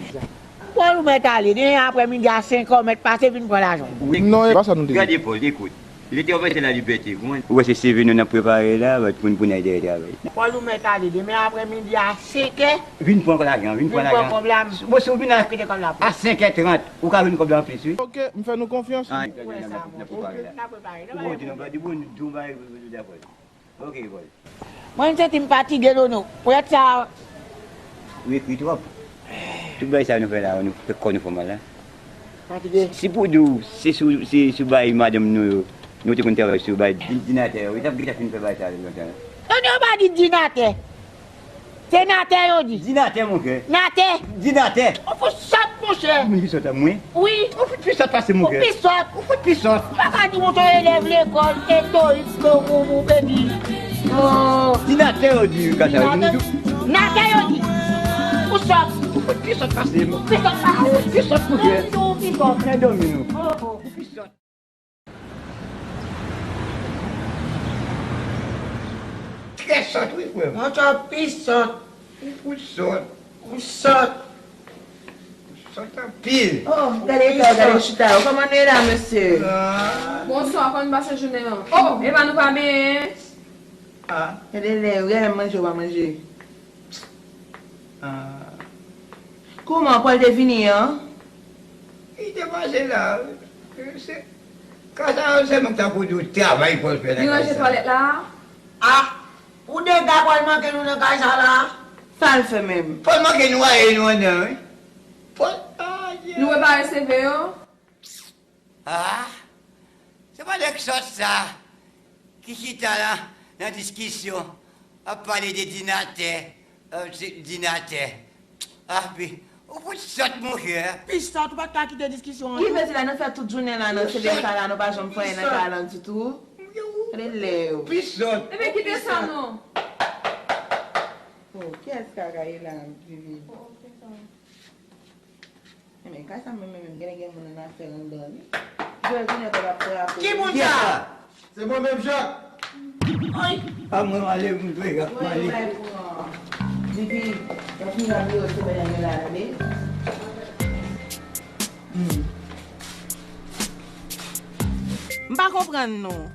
Pòl, ou mèt ale. Demen aprèmidi a senkè, ou mèt pase vin pran lajan w. Wi. Non, e pa sa nou te di. Gade, Pòl, ekout. Lè te anvayi la libète, ou konprann? Ou wè se C V nou n ap prepare la, pou n, pou n al dèyè travay. Pòl, ou mèt ale. Demen aprèmidi a senkè. Vin pran lajan, vin pran lajan. Vin pran kòb la. Bon, si w vin a, kite kòb la pou a senkè trant, ou ka jwenn kòb la anplis, wi. Ok, m fè nou konfyans. Ah, n ap prepare la. N ap prepare. Ou bon, di nou, di bon, di bon, di bon, di bon, di bon. Ok, Pòl. Mwen, m santi m fatige, Nono. Poutèt sa. Ou ekri twòp. Tout bagay sa nou fè la, nou fè kò nou fè mal la. Fatige. Si pou di w, se sou, se sou bagay madanm nou yo, Nou te konn travay sou bay di-, dinatè yo. Yo t ap gentan fin fè bay sa yo lontan. Tande yo pa di dinatè. Se natè yo di. Dinatè, monchè. Natè. Dinatè. Ou fout sòt, monchè. Ou vin pi sòt a mwen? Wi. Ou fout pi sòt pase m, monchè. Ou pi sòt. Ou fout pi sòt. Ou pa ka di monchè elèv lekòl, etorik, kokoubou, bebi. Oh. Dinatè yo di, kaka. Dinatè. Natè yo di. Ou sòt. Ou fout pi sòt pase m. Ou pi sòt pase m. Ou fout pi sòt, monchè. Ou pi sòt. Mwen dòmi nou. Oh, oh. Ou pi sòt. Trè sòt, wi, frè m. Monchè, w pi sòt. Ou fout sòt. Ou sòt. Ou sòt anpil. Oh, gade kò, gade chita yo. Kòman nou ye la, mesye? Ah. Bonswa, kòman nou pase jounen an? Oh, e pa nou pa benyen? Ah. Gade lè, ou genlè manje, ou pa manje? Ah. Kòman, Pòl te vini an? Li te pase la. Se, kasa yo se mwen k ta pou di w travay Pòl fè nan kay sa. Li ranje twalèt la? Ah! Ou dega Pòl manke nou nan kay sa la? Sa l fè menm? Pòl manke nou aye nou anndan, wi. Pòl, ah, yeah. Nou repare seve yo? Ah, se pa nèg sòt sa ki chita la nan diskisyon, ap pale de dinatè, euh, se dinatè. Ah, pi, ou fout sòt, monchè. Pi sòt, ou pa t ka kite diskisyon an tou? Ki vle di la, nou fè tout jounen la nan seve sa la, nou pa janm fè anyen nan kay lan ditou? Gade lè yo. Pi sòt. Ebyen, kite sa non. Oh, kiyès kaka ye la, Vivi? Oh, ok, sa. Enben, kay sa menm, menm, menm, genlè gen moun annafè anndan li. Jwèl jounen kòb ap frape. Ki moun sa? Se mwen menm, Jak. Ay! A mwen, m ale, m dwe Jak, m ale. Vivi, yon ti jan biwo semèn nan la, tande. Hmm. M pa konprann nou.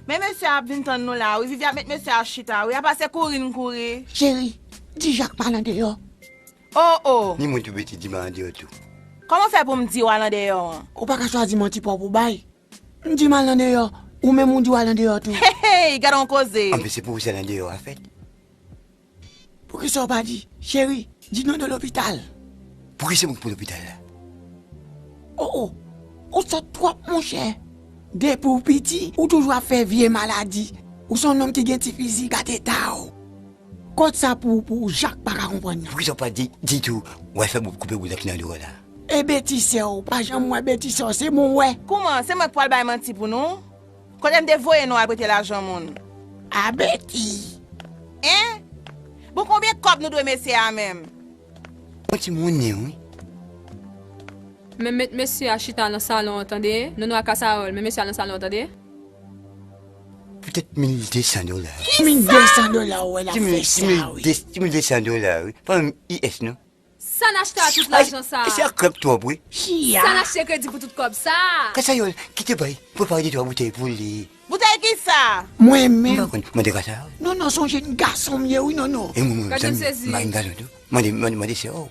Men mesye a ap vin tann nou la, wi. Vivi ap met mesye a chita, wi. Apa se kouri n kouri. Cheri, di Jak m al andeyò. Oh, oh. Ni moun tou beti di m al andeyò tou. Kòman w fè pou m di w al andeyò an? Ou pa ka chwazi manti pa w pou w bay. M di m al andeyò, ou menm ou di w al andeyò tou. Hey, hey, gade yon koze. Anben, se pou ou sèl andeyò a fèt. Poukisa w pa di, cheri, di nou de lopital? Poukisa mwen pou lopital la? Oh, oh, ou sòt twòp, monchè. Depi w piti, ou toujou ap fè vye maladi. Ou se yon nonm ki gen ti fizik, gad eta w. Kot sa pou, pou Jak pa ka konprann nan? Poukisa w pa di, di tou, w al fè bout koupe bout la ki nan do w la? E beti sè w, pa janm wè beti sè w, se mwen w wè. Kouman, se mwen k pral bay manti pou nou? Kote m te voye nou al prete lajan moun? A beti. Hein? Bon, konbyen kòb nou dwe mesye a menm? Yon ti monnen, wi. Men met mesye a chita nan salon an, tande? Nono a Kasawòl, men mesye a nan salon an, tande? Poutèt mil de san dola. Mil de san dola, w wè l ap fè sa, wi. Ti mil de san dola, wi. Pa menm I S, non? Sa n achte a tout lajan sa a? Ay, se a krèk twòp, wi. Sa n achte kredi pou tout kòb sa a? Kasawòl, kite bay, prepare de twa boutèy pou li. Boutèy kisa? Mwen menm. M pa konn, mande Kasawòl. Non, non, se yon jèn gason m ye, wi, non, non. E mwen, mwen, m pa yon gason tou. Mande, mande, mande sè w.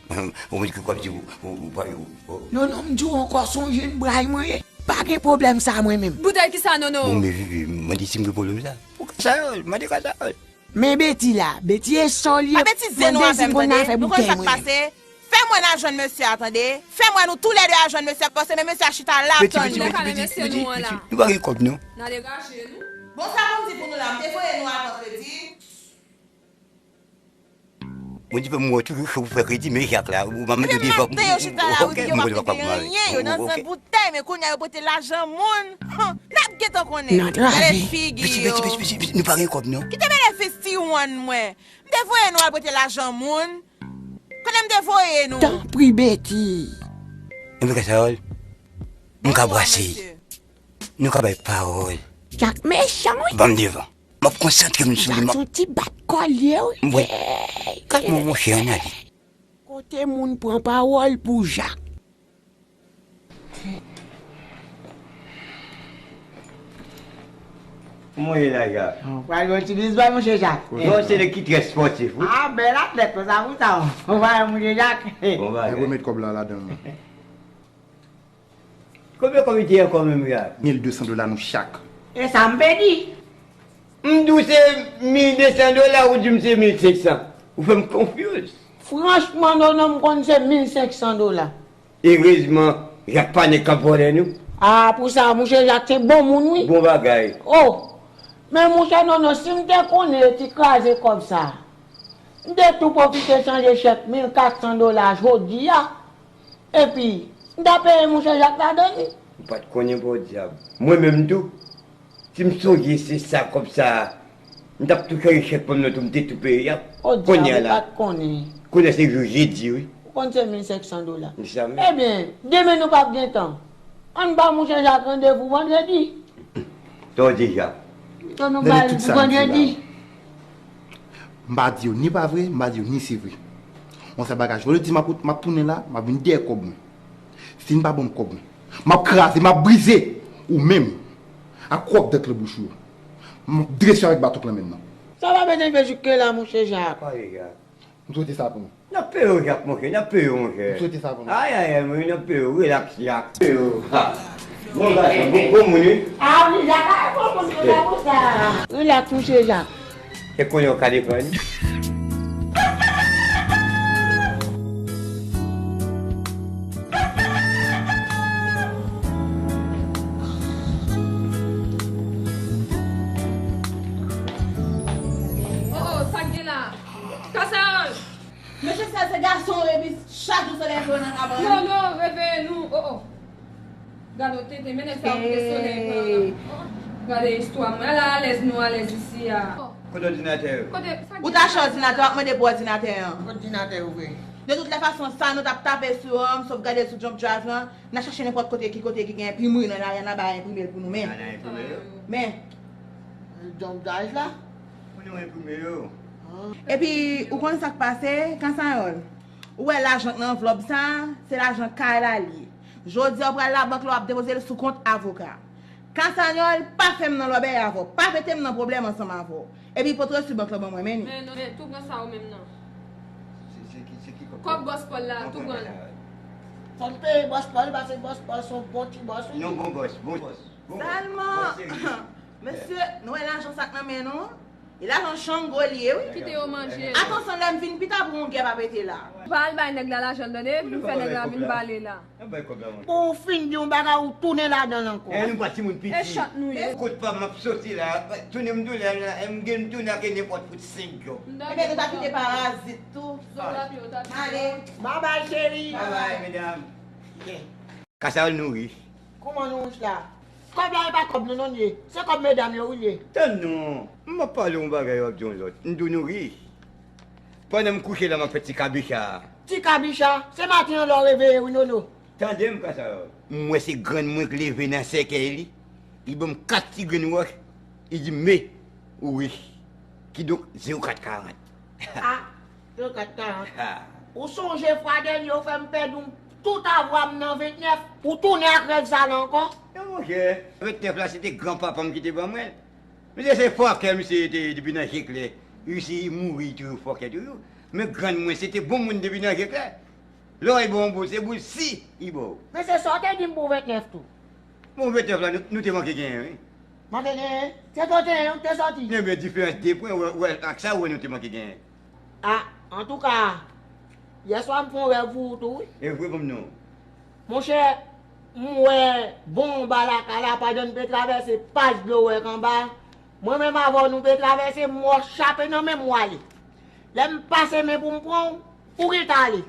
Ou mande ki kòb di ou, ou, ou, ou, ou. Non, non, m di w ankò, se yon jèn bray mwen ye. Pa gen pwoblèm sa mwen menm. Boutèy kisa, Nono? Bon, men Vivi, mande si m gen pwoblèm sa. Pou Kasawòl, mande Kasawòl. Men Beti la, Beti e sòl ye. Pa betize nou avè m, tande. Nou konn sa k pase. Fè mwen al jwenn mesye a, tande. Fè mwen nou toulède al jwenn mesye a, paske men mesye a chita la ap tann nou. Beti, Beti, Beti, Beti, nou pa gen kòb, non. N ale rache nou. Bon, sa pou m di pou nou la, m te voye nou avan kredi. Bon, di fè m wè toujou cho pou fè kredi, men Jak la, ou pa mete devan pou, pou, pou, ok, m konn pa kòb mare. Yo nan zan boutèy, men kounye a yo pote lajan moun. N ap gentan konnen. Gade figi yo. Beti, Beti, Beti, Beti, nou pa gen kòb, non. Kite benefis ti wonn mwen. M te voye nou al prete lajan moun. Kote m te voye nou? Tanpri, Beti. Enben, Kasawòl, m ka brase. Nou ka bay pawòl. Jak mechan, wi. Ban m devan. M ap konsantre m sou li. Gason ti bat kò l ye, wi. Mwen, kat mwen, monchè, ann ale. Kote moun pran pawòl pou Jak? Kòman w ye la, Jak? Ou pral yon ti bizbòy, monchè Jak. Non, se nèg ki trè spòtif, wi. Ah, bèl atlèt, konsa pou sa. Ou pa wè, monchè Jak? Bon bagay. Nèg remèt kòb la ladan l. Konbyen kòb li te ye ankò menm, Jak? Mil de san dola nou chak. E sa m pèdi. M di w se mil de san dola, ou di m se mil senk san. Ou fè m konfyouz. Franchman, non, non, m konn se mil senk san dola. Erezman, Jak pa nèg k ap vòlè nou. Ah, pou sa, mouche Jak se bon moun, wi. Bon bagay. Oh! Men mouche Nono, si m te konnen yo ti kraze kòb sa, m te tou pwofite chanje chèk mil kat san dola jodi a. Epi, m ta peye mouche Jak ladan li. Ou pa t konnen, podyab. Mwen menm tou, si m sonje se sa kòb sa a, m t ap tou chanje chèk pa m nan tou, m te tou peye ap. Podyab, ou pa t konnen. Kounye a se jou jedi, wi. Ou konn se mil senk san dola. Ebyen, demen nou p ap gen tan. Ann ba mouche Jak randevou vandredi. Sa w di, Jak? Ann nou ba l pou vandredi. M pa di yo ni pa vre, m pa di yo ni se vre. Yon sèl bagay, jodi m ap, m ap tounen la, m ap vin dèyè kòb mwen. Si n pa ban m kòb mwen, m ap kraze, m ap brize ou menm ak kòk dèk lan bouch ou yo. M ap drese yo avèk baton k lan men m nan. Sa pa bezwen rive jik la, mouche Jak. Pale, Jak. M swete sa pou nou. N ap peye w, Jak, monchè, n ap peye w, monchè. M swete sa pou nou. Ay, ay, ay, monchè, n ap peye w, relaks, Jak. Peye w. Ha. Bon gason, bon, bon moun, wi. Ah, wi, Jak, ah, bon moun, se la pou sa. Relaks, mouche Jak. Se konnen w ka defann. Oh, oh, sa k gen la? Kasayòl! Mesye, sa se gason, epi chak jou se lè yo nan kabann. Non, non, reveye nou. Oh, oh. Gade w tenten, men nèg sa yo kite solèy pran. Oh, gade istwa mwen. Ala alèz nou alèz isi a. Kote òdinatè yo? Kote, sa k gen la? Ou t achte òdinatè, w ap mande pou òdinatè an. Òdinatè yo vre. De tout lè fason, sa nou t ap tape sou, um, sovgade sou jump drive lan, n a chache nenpòt kote, ki kote ki gen enprimri nan lari a, n a bay enprime l pou nou, men. N a enprime yo? Men. Jump drive la? Pou nou enprime yo. Ah. Epi, ou konn sa k pase, Kasayòl? Ou wè lajan k nan anvlòp sa, se lajan kay la li ye. Jodi a, ou pral labank la, w ap depoze l sou kont avoka. Kasayòl, pa fè m nan lòbèy avè w, pa mete m nan pwoblèm ansanm avè w. Epi pote yo sou bank lan ban mwen, men ni. Men non, men tou pran sa ou menm nan. Se, se ki, se ki kòb? Kòb bòs Pòl la, tou pran l. Fò m peye bòs Pòl, paske bòs Pòl se yon bon ti bòs, wi. Non, bon bòs, bon bòs. Bon bòs. Sèlman, mesye, nou wè lajan sa k nan men nou? E lajan Chango li ye, wi. Kite yo manje. Atansyon, lè m vin pita pou yon gè pa pete la. Pa al bay nèg la lajan l, tande, vin fè nèg la vin pale la. Pou w fin di yon bagay, ou tounen ladan l ankò. E nou pa timoun piti. E chat nou ye. Kot pa m ap soti la, tounen m tounen la, e m gen m tounen ak nenpòt fout senk djòb. Ebyen, nou ta kite parazit tou. Ale. Babay, cheri. Babay, medam. Kasayòl, nou rich. Kòman nou rich la? Kòb la e pa kòb nou non, li ye. Se kòb medam yo wi, li ye. Tann non, m ap pale yon bagay, w ap di yon lòt. M di w nou rich. Pandan m kouche la, m ap fè ti kabicha. Ti kabicha? Se maten an lè w reveye wi, Nono. Tande m, Kasayòl. M wè se grann mwen k leve nan sèkèy li. Li ban m kat ti grenn wòch. Li di, "Me, ou rich." Kidonk, zewo kat karant. Ah, zewo kat karant. Ou sonje fwa dènye ou fè m pèdi tout avwa m nan ventnèf, ou tounen ak rèv sa la ankò? Non, monchè, ventnèf la, se te granpapa m ki te ban mwen l. Misye se fòkè, misye te depi nan je klè. Isi, li mouri, li toujou fòkè toujou. Men grann mwen, se te bon moun depi nan je klè. Lè w ba yon boul, se boul si li ba w. Men se sa w te di m pou ventnèf tou. Bon, ventnèf la, nou, nou te manke genyen, wi. Manke genyen? Se trannteyen ou te sòti? Ebyen, diferans de pwen, wè, wè, ak sa, ou wè nou te manke genyen. A, antouka, yèswa m fè yon rèv pou ou tou, wi. E vre, ban m non. Monchè, m wè bon anba lakay la, pandan n pe travèse paj dlo wèk anba. Mwen menm avè w, nou pe travèse, m wè w chape nan men m, w ale. Lè m pase men pou m pran w, ou gentan ale.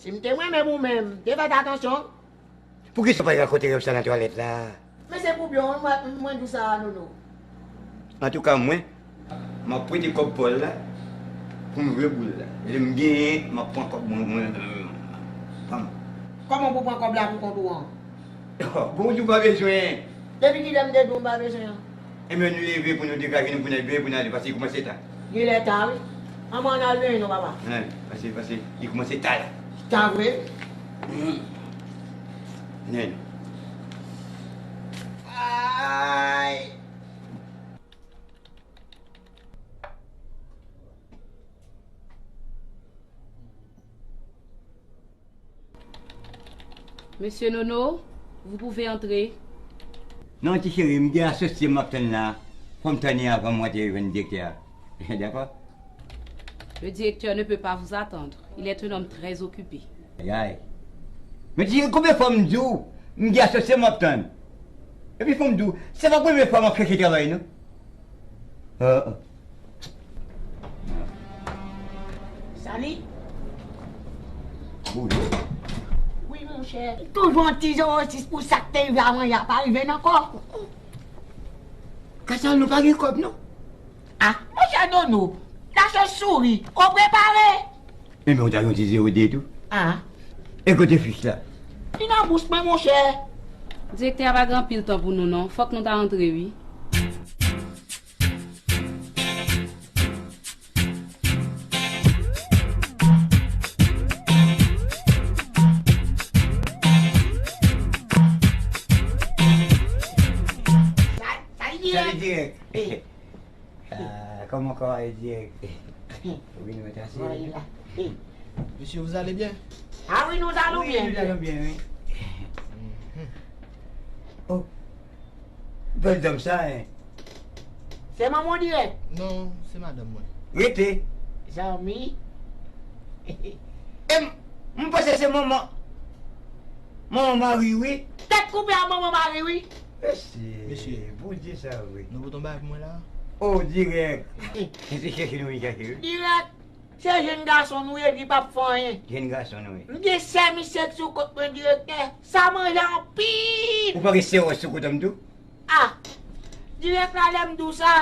Si m te renmen pou w menm, te fè atansyon. Poukisa w pa rakonte rèv sa nan twalèt la? Men se pou byen w mwen, mwen di w sa a, Nono. Antouka, mwen, m ap prete kòb Pòl la pou m jwe boul la. Lè m genyen, m ap pran kòb mwen, mwen, mwen, pa m. Kòman pou pran kòb la pou kont ou an? Bon, ou di w pa bezwen. Depi kilè m te di w m pa bezwen an? Enben, nou leve pou nou degaje nou, pou n al byen, pou n ale, paske li kòmanse ta. Li lè ta, wi. Ann, ann al benyen non, papa. Ann al, pase, pase. Li kòmanse ta la. Ta vre? Wi. Ann. Ay! Monsieur Nono, vous pouvez entrer. Non, ti cheri, m gen asosye m ap tann la. Fò m tann li avan m rantre jwenn direktè a. Dakò? Le directeur ne peut pas vous attendre. Il est un homme très occupé. Ay, ay. Men ti cheri, konbyen fwa m di w, m gen asosye m ap tann? Epi fò m di w, se pa premye fwa m ap chèche travay, non. Ah, ah. Sali? Bonjou. Wi, monchè. Toujou yon ti zewo sis pou sa k te rive avan yè a pa rive n ankò. Kasa nou pa gen kòb, non. Ah, monchè Nono, la chòv souri, ou prepare? Enben, ou ta yon ti zewo de tou. Ah. E kote fich la? Li nan bous mwen, monchè. Direktè a pa gen anpil tan pou nou, non. Fòk nou ta rantre, wi. Sa, sa li ye. Sa li dirèk. Eh. Ah, comment, comment il dit? Oui, nous, merci. Voilà. Monsieur, vous allez bien? Ah oui, nous allons bien. Oui, nous allons bien, oui. Mhm. Oh, bèl dam sa, hein. Se manman w dirèk? Non, se madanm mwen. Rete. Zanmi. E m, m panse se manman, manman Mari, wi. Tèt koupe a manman Mari, wi. Mesye, Mesye. Bondye sa, wi. Nou pou tonbe ak mwen la? Oh, dirèk. Se chèche nou vin chèche, wi. Dirèk. Se jenn gason nou ye, li p ap fè anyen. Jenn gason nou ye. M gen sè misye k sou kont mwen, direktè. Sa manje anpil. Ou pa gen sè w sou kont an tou? Ah, dirèk la lè m di w sa,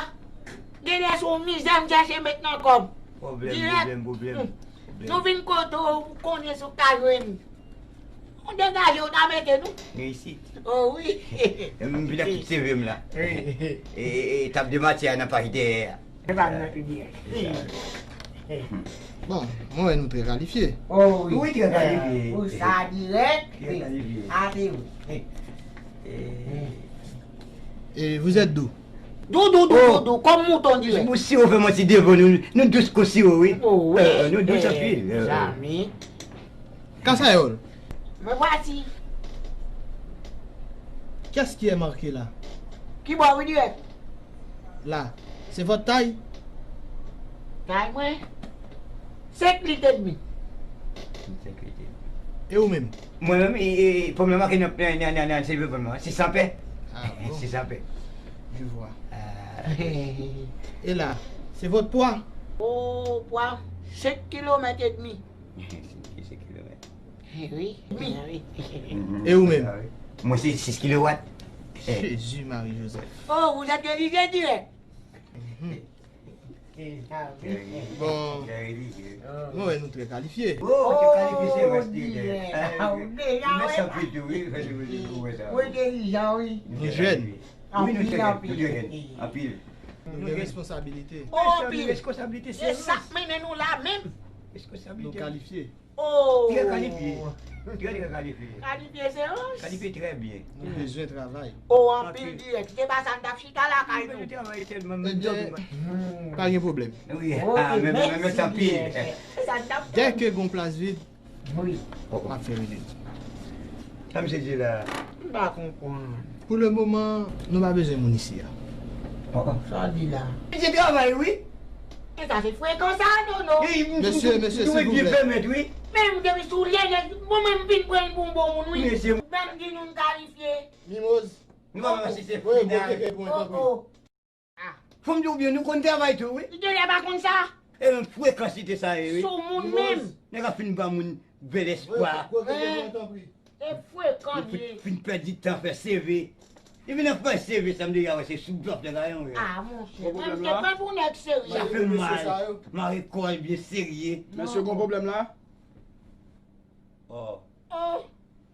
genlè se yon mizè m chèche met nan kò m. Pwoblèm, dirèk, pwoblèm, pwoblèm, hmm, pwoblèm. Nou vin kote w, ou konnen sa w ka jwenn. Nou degaje w ta mete nou. Nou isit. Oh wi. M vin ak tout seve m la. Wi. E, e, e tab de matyè a nan paj dèyè a. Se pa mwen ki dirèk. Bon, mwen wè nou trè kalifye. Oh wi. Wi, trè kalifye. Pou sa dirèk. Trè kalifye. Ate wi. Et vous êtes doux? Dou, dou, dou, dou, dou, kòm mouton dirèk. Bon, si w fè manti devan nou, nou dous kon siwo, wi. Oh wi. Euh, nou dous anpil. Euh, euh. Zanmi. Kasayòl. Me voici. Qu'est-ce qui est marqué là? Ki bò wi dirèk? Là, c'est votre taille? Tay mwen? Senk lit edmi. Senk lit edmi. E ou menm? Mwen menm, e, e, pou mwen make nan, nan, nan, nan, nan, se pou mwen, sis san pè. Ah bon? Sis san pè. Je vois. Ah. Et là, c'est votre poids? Oh, pwa, senk kilomèt edmi. Senk kilomèt. Eh wi, wi. E ou menm? Mwen se sis kilowat. Jezi Mari Jozèf. Oh, vous êtes révisé direct. Bon, mwen wè nou trè kalifye. Oh, trè kalifye, se vre, se vre. Mèsi anpil tou, wi. Mwen entèlijan, wi. Nou jèn. Wi, nou trè jèn, nou trè jèn. Anpil. Nou gen responsabilite. Oh, anpil. Responsabilite, se sa k mennen nou la menm. Responsabilite. Nou kalifye. Oh! Trè kalifye. Trè, trè kalifye. Kalifye se anj. Kalifye trè byen. Nou bezwen travay. Oh, anpil dirèk. Si te pa sa, n t ap chita lakay nou. Nou bezwen travay tèlman, men ebyen, pa gen pwoblèm. Wi, ah, men, men, men, men, anpil. Sa n t ap fè. Dèke gon plas vid, wi, m ap fè rele nou. Sa misye di la? M pa konprann. Pou le moman, nou pa bezwen moun isi a. Oh, oh. Sa w di la? Misye travay, wi. E sa se frekan sa, Nono. Mesye, mesye, silvouplè. Pèmèt, wi. Menm depi soulye, mwen menm vin pran l pou yon bon moun, wi. Mesye. Menm di nou n kalifye. Mimoz. Nou pa wè si se final. Oh, oh. Ah. Fò m di w byen, nou konn travay tou, wi. Li genlè pa konn sa. E yon frekans li te sa ye, wi. Sou moun menm. Nèg ap fin ba moun bèl espwa. Wi, wi, wi, wi, tanpri. E frekans li ye. Fin pèdi tan fè seve. Li vin ap fè seve sa m deja wè se sou blòf nèg la yon, wi. Ah, monchè. Menm se pa pou nèg serye. Sa fè mal. Mare kò l byen serye. Mesye, gon pwoblèm la? Oh. Oh.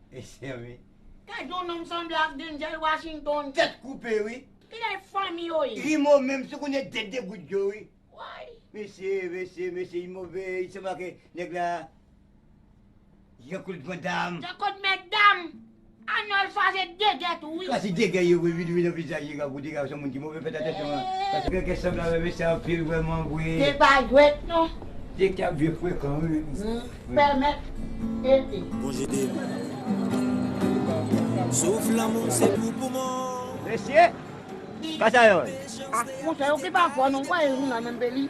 Mesye, wi. Gad yon nonm sanble ak Denzel Washington. Tèt koupe, wi. Kilè fanmi yo ye? Rimo menm, si w konnen dèt de goud yo, wi. Woy. Mesye, mesye, mesye, li move, li sanble ak nèg la. Jean-Claude Van Damme. Jean-Claude Mèt Dam. Arnold Schwarzenegger tou, wi. Sa se degè yo, wi, wi, wi, nan vizaj li, gade, degè, se yon moun ki move, fèt atansyon, paske gen kè sanble avè mesye anpil, vrèman, wi. Se pa jwèt, non. Direktè ap vye frekan, wi. Pèmèt. Ede. Mesye, kasa yo. Ah, monchè, yo ki pa fò non, kwa e nou la menm peli.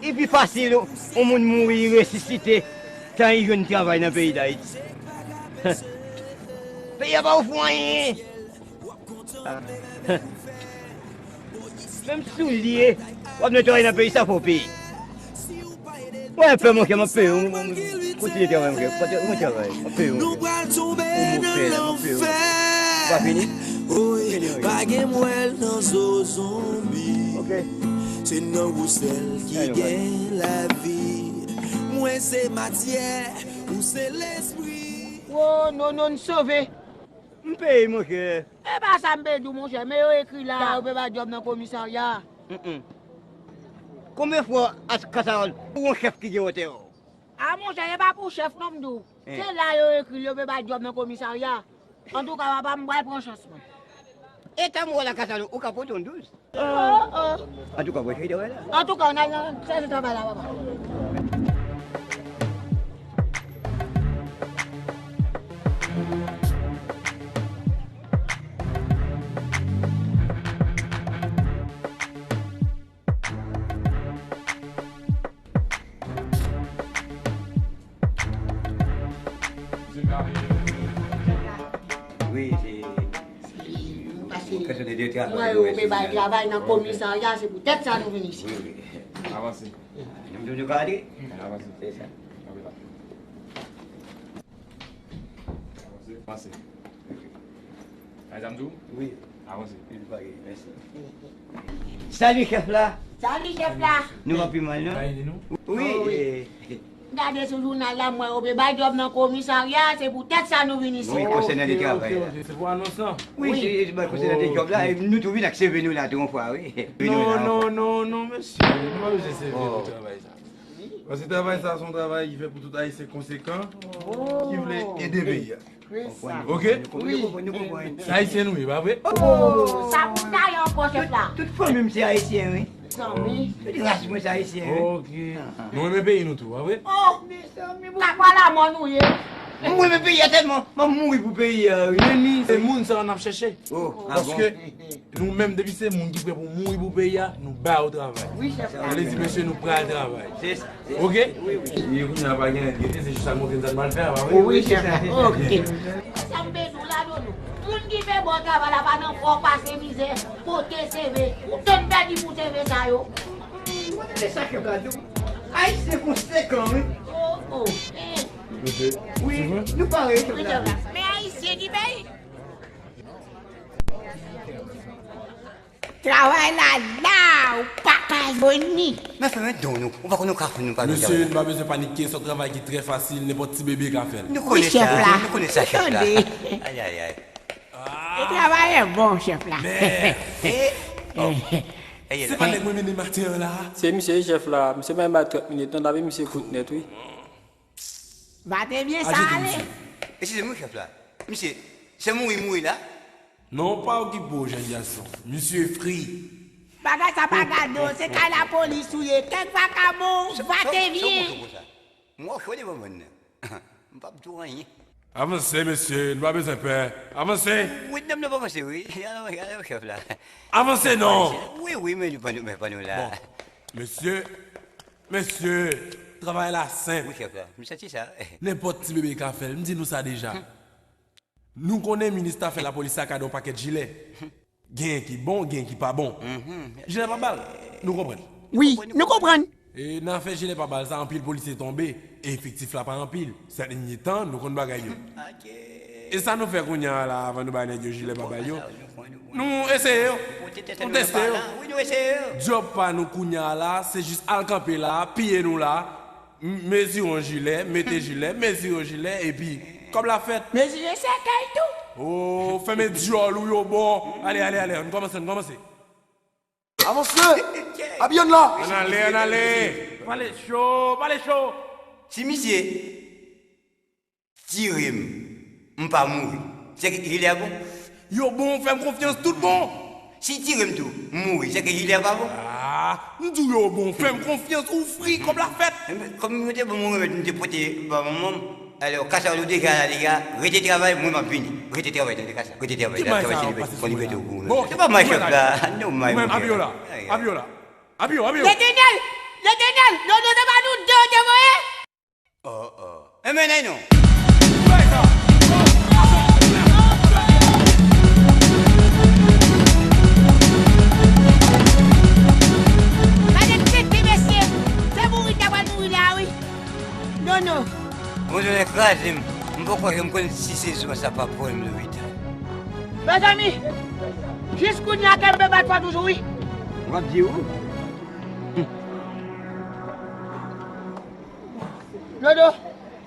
Li pi fasil yon moun mouri, li resisite, tan li jwenn travay nan peyi Dayiti. Peyi a pa ofri w anyen. Menm soulye, w ap netwaye nan peyi sa fò w peye. Mwen fè monchè, m ap peye w. Kontinye travay monchè. Kontinye travay. M ap peye w monchè. Ou mou fè la, m ap peye w. Pa fini? Fini, wi. Pa gen mwèl nan zo zonbi. Ok. Se nan ou sèl ki gen lavi. Mwen se matyè, ou se lespri. Wo, non, non, n sove. M peye, monchè. E pa sa m pe di w, monchè, men yo ekri la, yo pe bay djòb nan komisarya. Konbyen fwa Kasawòl pou yon chèf ki gen wotè w? A, monchè, e pa pou chèf non m di w. Se la yo ekri l, yo pe bay djòb nan komisarya. Antouka, papa, m pral pran chans mwen. E tan m wè la Kasawòl, ou ka pote yon douz. Antouka, mwen chita wè la. Antouka, ann al nan sèvis travay la, papa. Wi, se Paske mwen yo pe bay travay nan komisarya, se poutèt sa nou vin isit. Wi, wi. Avanse. Nou, nou ka ale? Avanse. Se sa. Kanpe la. Avanse. Avanse. Ay, sa m di w? Wi. Avanse. Mèsi. Salut, chèf la. Salut, chèf la. Nou pa pi mal, non? Wi. Gade sou jounal la, m wè yo pe bay djòb nan komisarya, se poutèt sa nou vin isit. Wi, konsènan de travay la. Se pou anons lan? Wi, se, se konsènan de djòb la, e nou tou vin ak C V nou la tou yon fwa, wi. Non, non, non, non, mesye, nou pa bezwen C V pou travay sa. Paske travay sa se yon travay ki fèt pou tout Ayisyen konsekan ki vle ede peyi a. Ok? Wi. Se Ayisyen nou ye, pa vre? Oh, sa pou n gaye ankò, chèf la. Tout, tout fanmi m se Ayisyen, wi. Tout ras mwen se Ayisyen, wi. Ok. Nou renmen peyi nou tou, pa vre? Oh, mezanmi, ka pale a mò nou ye. Mwen renmen peyi a tèlman, m ap mouri pou peyi a, wi. Men nou, se moun sa yo n ap chèche. Oh, ah bon? Paske nou menm, depi se moun ki prè pou mouri pou peyi a, nou ba yo travay. Wi, chèf la. Sa vle di, mesye, nou pral travay. Se sa. Ok? Wi, wi. E kounye a pa gen anyen rete, se jis al montre n sa n pral fè a, pa vre? Wi, chèf la. Ok. Sa m bezwen la, Dodo. Moun ki fè bon travay la pa nan fò pase mizè, pote C V. Ou tann pèdi pou C V sa yo. Mwen tande sa chèf la di w. Ayisyen konsekan, wi. Oh, oh. Eh. Wi, nou pare, chèf la. Men Ayisyen ki peye. Travay la la, ou pa ka jwenn li. Men fè men don nou, ou pa konn nou ka fè nou pa. Mesye, nou pa bezwen panike, se yon travay ki trè fasil, nenpòt ti bebe ka fè l. Nou konnen sa, nou konnen sa, chèf la. Ay, ay, ay. E travay bon, chèf la. Men, se pa nèg mwen mennen maten an la. Se misye, chèf la, misye pa bay trant minit non, n ap misye kout nèt, wi. Va te byen sa ale. Eskize m, wi, chèf la. Misye, se mouri, mouri la? Non, pa okipe w, jèn gason. Misye fri. Bagay sa pa gade w, se kay lapolis ou ye. Kèk vakabon, va te byen. Mwen w chode ban mwen nan. M p ap di w anyen. Avanse, mesye, nou pa bezwen pè. Avanse. Wi, nonm nan pa avanse, wi. Alò, alò, chèf la. Avanse, non. Wi, wi, men nou pa nou, men pa nou la. Bon, mesye, mesye, travay la senp. Wi, chèf la. M santi sa. Nenpòt ti bebe ka fè l. M di nou sa deja. Nou konnen minis afè lapolis la ka di yon pakèt jilè. Genyen ki bon, genyen ki pa bon. Jilè pa ba l. Nou konprann. Wi, nou konprann. E nan afè jilè pa ba l sa, anpil polisye tonbe. E efektif la pa anpil. Sèt èdmi tan, nou konn bagay yo. E sa nou fè kounye a la, avan nou bay nèg yo jilè pa ba l yo? Nou eseye yo. Nou teste yo. Djòb pa nou kounye a la, se jis al kanpe la, piye nou la. M-, mezire yon jilè, mete jilè, mezire yon jilè, epi kòb la fèt. Mezire sèkèy tou. Oh, fèmen dyòl ou yo bon. Ale, ale, ale, ann kòmanse, ann kòmanse. Avanse! Abiye n la! Ann ale, ann ale! Pale cho, pale cho! Si misye tire m, m pa mouri, se ke jilè a bon? Yo bon, fè m konfyans, tout bon. Si tire m tou, m mouri, se ke jilè a pa bon? Ah, m di w yo bon, fè m konfyans, ou fri, kòb la fèt. Kòm yo te ban m yon remèd, m te pote ba manman m. Alò, Kasa ou deja la deja, rete travay, mwen m ap vini. Rete travay, tande Kasa. Rete travay, travay se libète, fò libète ou pou ou menm. Se pa may chèf la, non, may. Mwen, Abiola, Abiola, Abio, Abio. Letènèl, Letènèl, non, non, se pa nou de yo te voye? Oh, oh. Enben, nèg nou. Nono. Mwen donnen kraze m. M poko janm konn si se zwa sa p ap voye m lopital. Mezanmi, jis kounye a kè m pe bat fò toujou wi. W ap di ou? Dodo,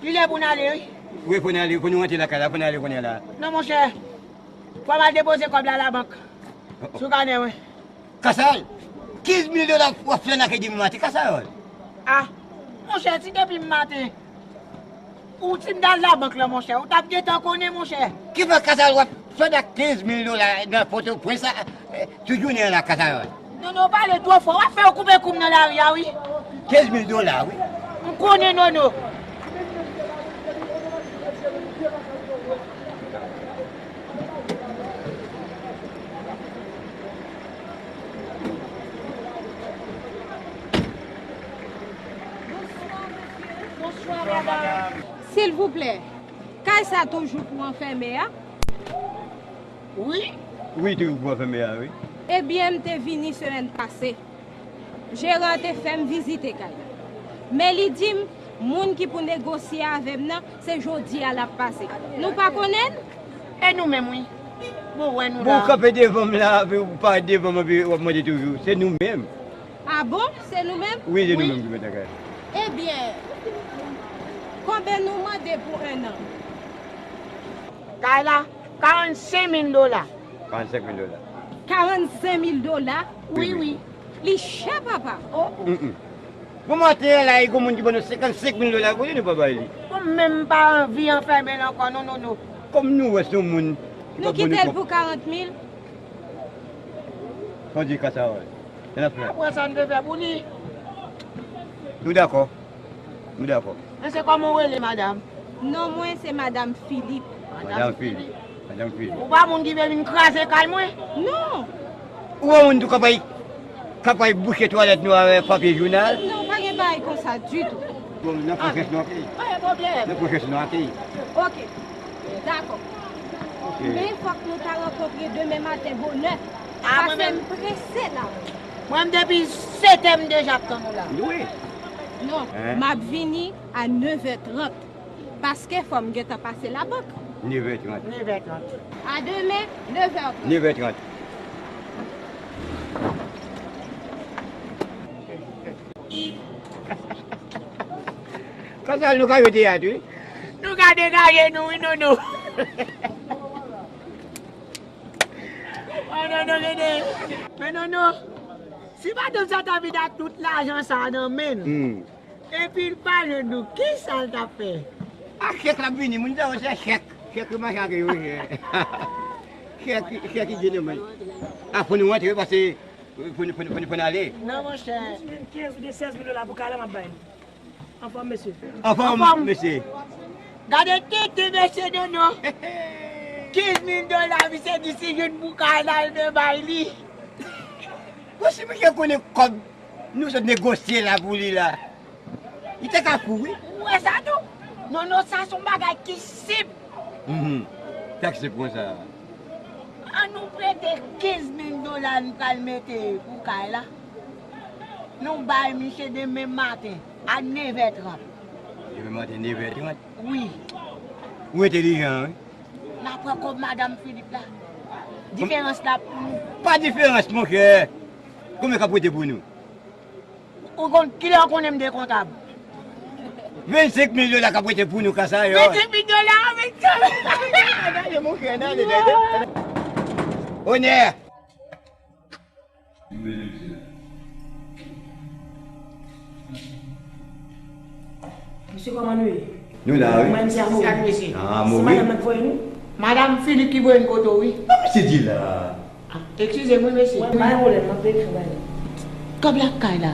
li lè pou n ale wi. Wi, pou n ale, pou nou rantre lakay la, pou n ale kounye a la. Non, monchè, fò m al depoze kòb la labank. Sou kanè mwen. Kasal, kenz mil dola w ap fè nan kè demen maten, Kasal. Ah, monchè, si depi maten, ou ti m dal labank la, monchè, ou t ap gentan konnen, monchè. Ki fè Kasal w ap fè nan kenz mil dola nan Pòtoprens la, eh, tout jounen an la, Kasal? Nono, w pale twò fò, w ap fè yo koupe kou m nan lari a, wi. Kenz mil dola, wi. M konnen, Nono. Silvouplè, kay sa toujou pou anfème a? Wi. Wi, toujou pou anfème a, wi. Ebyen, m te vini semèn pase. Jeran an te fè m vizite kay la. Men li di m, moun ki pou negosye avè m nan, se jodi a l ap pase. Nou pa konnen l? E nou menm, wi. Bon, wè nou la. Bon, w kanpe devan m la, epi w parèt devan m, epi w ap mande toujou. Se nou menm. Ah bon? Se nou menm? Wi, se nou menm ki mèt lakay. Ebyen, konbyen nou mande pou en an? Kay la, karannsenk mil dola. Karannsenk mil dola. Karannsenk mil dola? Wi, wi. Li chè, papa. Oh. Mm, mm. Bon, maten an la, e gon moun ki ban nou senkannsenk mil dola, kote nou pa bay li? Bon, menm pa anvi anfèmen l ankò, non, non, non. Kòm nou wè se yon moun ki pa ban nou kòb. Nou kite l pou karant mil. Sa w di, Kasal? Apre sa, n te fè pou li. Nou dakò. Nou dakò. Men se kòman w rele, madanm? Non mwen se madanm Filip. Madanm Filip. Madanm Filip. Ou pa moun ki vle vin kraze kay mwen? Non. Ou pa moun tou k ap bay, k ap bay bouche twalèt nou avèk papye jounal? Non, pa gen bagay konsa ditou. Bon, nan konsyans nou, ok. Pa gen pwoblèm. Nan konsyans nou, ok. Ok. Dakò. Ok. Men fòk nou ta rankontre demen maten bonè. Ah, paske m prese la. Mwen, m depi sèt è m deja ap tann ou la. Wi. Non, m ap vini a nèv è trant. Paske fò m gentan pase labank. Nèv è trant. Nèv è trant. A demen, nèv è trant. Nèv è trant. Konsa, nou ka jwe teyat, wi. Nou ka degaje nou, wi, Nono. Oh, Nono, Nono. Men, Nono, si madanm sa ta vin ak tout lajan sa nan men l, hmm, epi l pa jwenn nou, kisa l t ap fè? A chèk l ap vini, moun sa yo se chèk. Chèk yo mache ak yo, chèk. Chèk, chèk ki gen nan men. A, fò nou rantre, paske fò nou, fò nou, fò nou, fò nou ale. Non, monchè. Kenz oubyen sèz mil dola pou kay la, m ap bay nou. Anfòm, mesye. Anfòm, mesye. Gade tete mesye Nono. Kenz mil dola, misye di si jwenn pou kay la, l vle bay li. Bon, si misye konnen kòb nou sot negosye la pou li la, li te ka fou, wi. Ou wè sa tou? Nono, sa se yon bagay ki senp. Mhm. Sa k senp konsa? An nou prete kenz mil dola n pral mete pou kay la. Nou bay misye demen maten a nèv è trant. Demen maten nèv è trant? Wi. Ou entèlijan, wi. N a pran kòb madanm Filip la. Diferans la pou nou. Pa diferans, monchè. Konbyen k ap rete pou nou? Ou konn, kilè w konnen m te kontab? Vennsenk mil dola k ap rete pou nou, Kasal. Vennsenk mil dola, vennsenk mil. Gade, monchè, gade, gade. Onè! Mesye, kòman nou ye? Nou la, wi. Kòman misye a mouri? Ah, mouri. Se madanm nan k voye nou? Madanm Filip ki voye n kote w, wi. Sa misye di la? Ah, eskize m, wi, mesye. Mwen, pa gen pwoblèm, m ap verifye bagay la. Kòb la kay la.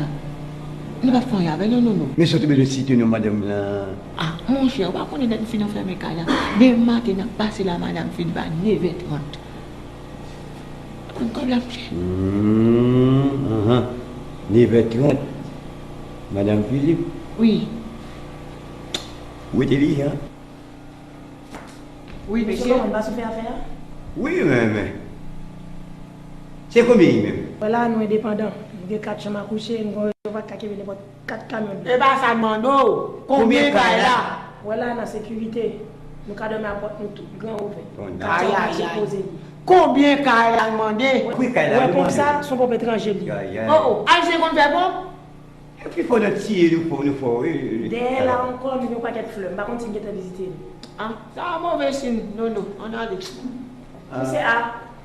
Nou p ap fè anyen avè l, non, non, non. Men sa w te bezwen site non madanm lan. Ah, monchè, ou pa konnen lè n fin anfèmen kay la. Demen maten, n ap pase la, madanm Filip, a nèv è trant. Konn kòb la, monchè. Hmm, anhan. Nèv è trant. Madanm Filip. Wi. Ou entèlijan. Wi, mesye. Mesye, kòman, m pa sou fè afè a? Wi, men, men. Se konbyen li menm? Vwala, nou endepandan. Gen kat chanm a kouche, m gen yon rezon pa t ka kenbe nenpòt kat kamyon dlo. E pa sa m mande w. Konbyen kay la? Wè la nan sekirite. Nou ka dòmi a pòt nou tout gran ouvè. Katye an matye poze li. Konbyen kay la l mande? Wè konsa, se yon ponp etranje li ye. Oh, oh, Ayisyen konn fè ponp? Epi fò nan tiye nou fò, nou fò, wi, wi, wi. Dèyè la ankò, nou gen yon pakèt flè. M pa konn si n gentan vizite l. Ah, sa a move siy, non, non, ann ale. Mesye a,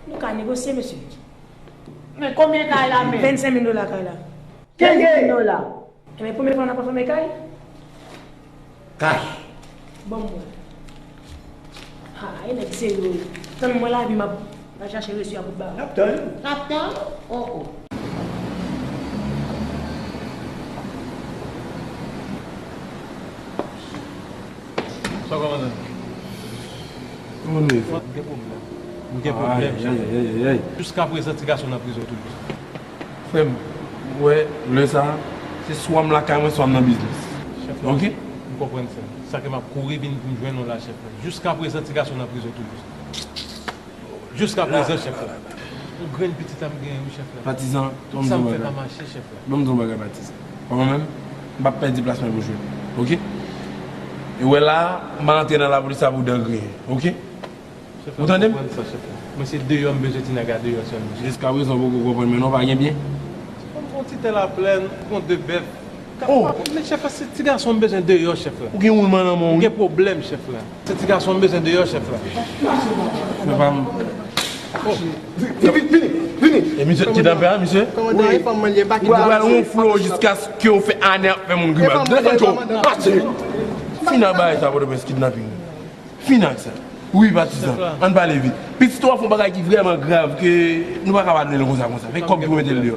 nou ka negosye, mesye. Men konbyen kay la menm? Vennsenk mil dola kay la. Kenz mil dola. Ebyen, premye fwa n ap fèmen kay? Kay. Ban m wè. Ha, e nèg serye wi. Tann mwen lavi m ap, m ap chache resi a bout ba. N ap tann. N ap tann? Oh, oh. Sa w kòmandan? Kòman nou ye, frè? M gen pwoblèm. M gen pwoblèm, chèf. Ay, ay, ay, ay, ay. Jiska prezan, ti gason nan prizon toujou. Frè m, ou wè, lè sa a, se swa m lakay mwen, swa m nan biznis. Chèf la, oke? M konprann sa. Sa ke m ap kouri vin pou m jwenn ou la, chèf la. Jiska prezan, ti gason nan prizon toujou. Jiska prezan, chèf la. Yon grenn pitit ap genyen, wi, chèf la. Patizan, tout sa m fè pa mache, chèf la. Ban m di w yon bagay, Patizan. Ou wè mwen menm, m p ap pèdi plas mwen pou jwe. Oke? E wè la, m pa antre nan lapolis la pou dan griyen. Oke? Ou tande m? Mwen se deyò m bezwen ti nèg la deyò sèlman. Jiskaprezan ou poko konprann mwen non, pa gen byen? Mwen gon ti tè laplèn, gon de bèf. Oh! Men chèf la, se ti gason m bezwen deyò, chèf la. Ou gen woulman nan men w, wi. Gen pwoblèm, chèf la. Se ti gason m bezwen deyò, chèf la. Frè pa m. Oh. Vini, vini, vini. E misye, ti tanpè a, misye? Kòmandan, e fanm mwen li ye, m pa kite. Ou pral ronfle w jiskaske w fè ane ap fè moun grimas. Desann cho. Mache. Fin ak bagay sa, Pòtoprens, kidnaping. Fin ak sa. Wi, Patizan. Ann pale vit. Pitit ou ap fè yon bagay ki vrèman grav ke nou pa ka padone l konsa, konsa. Fè kòb pou mete l deyò.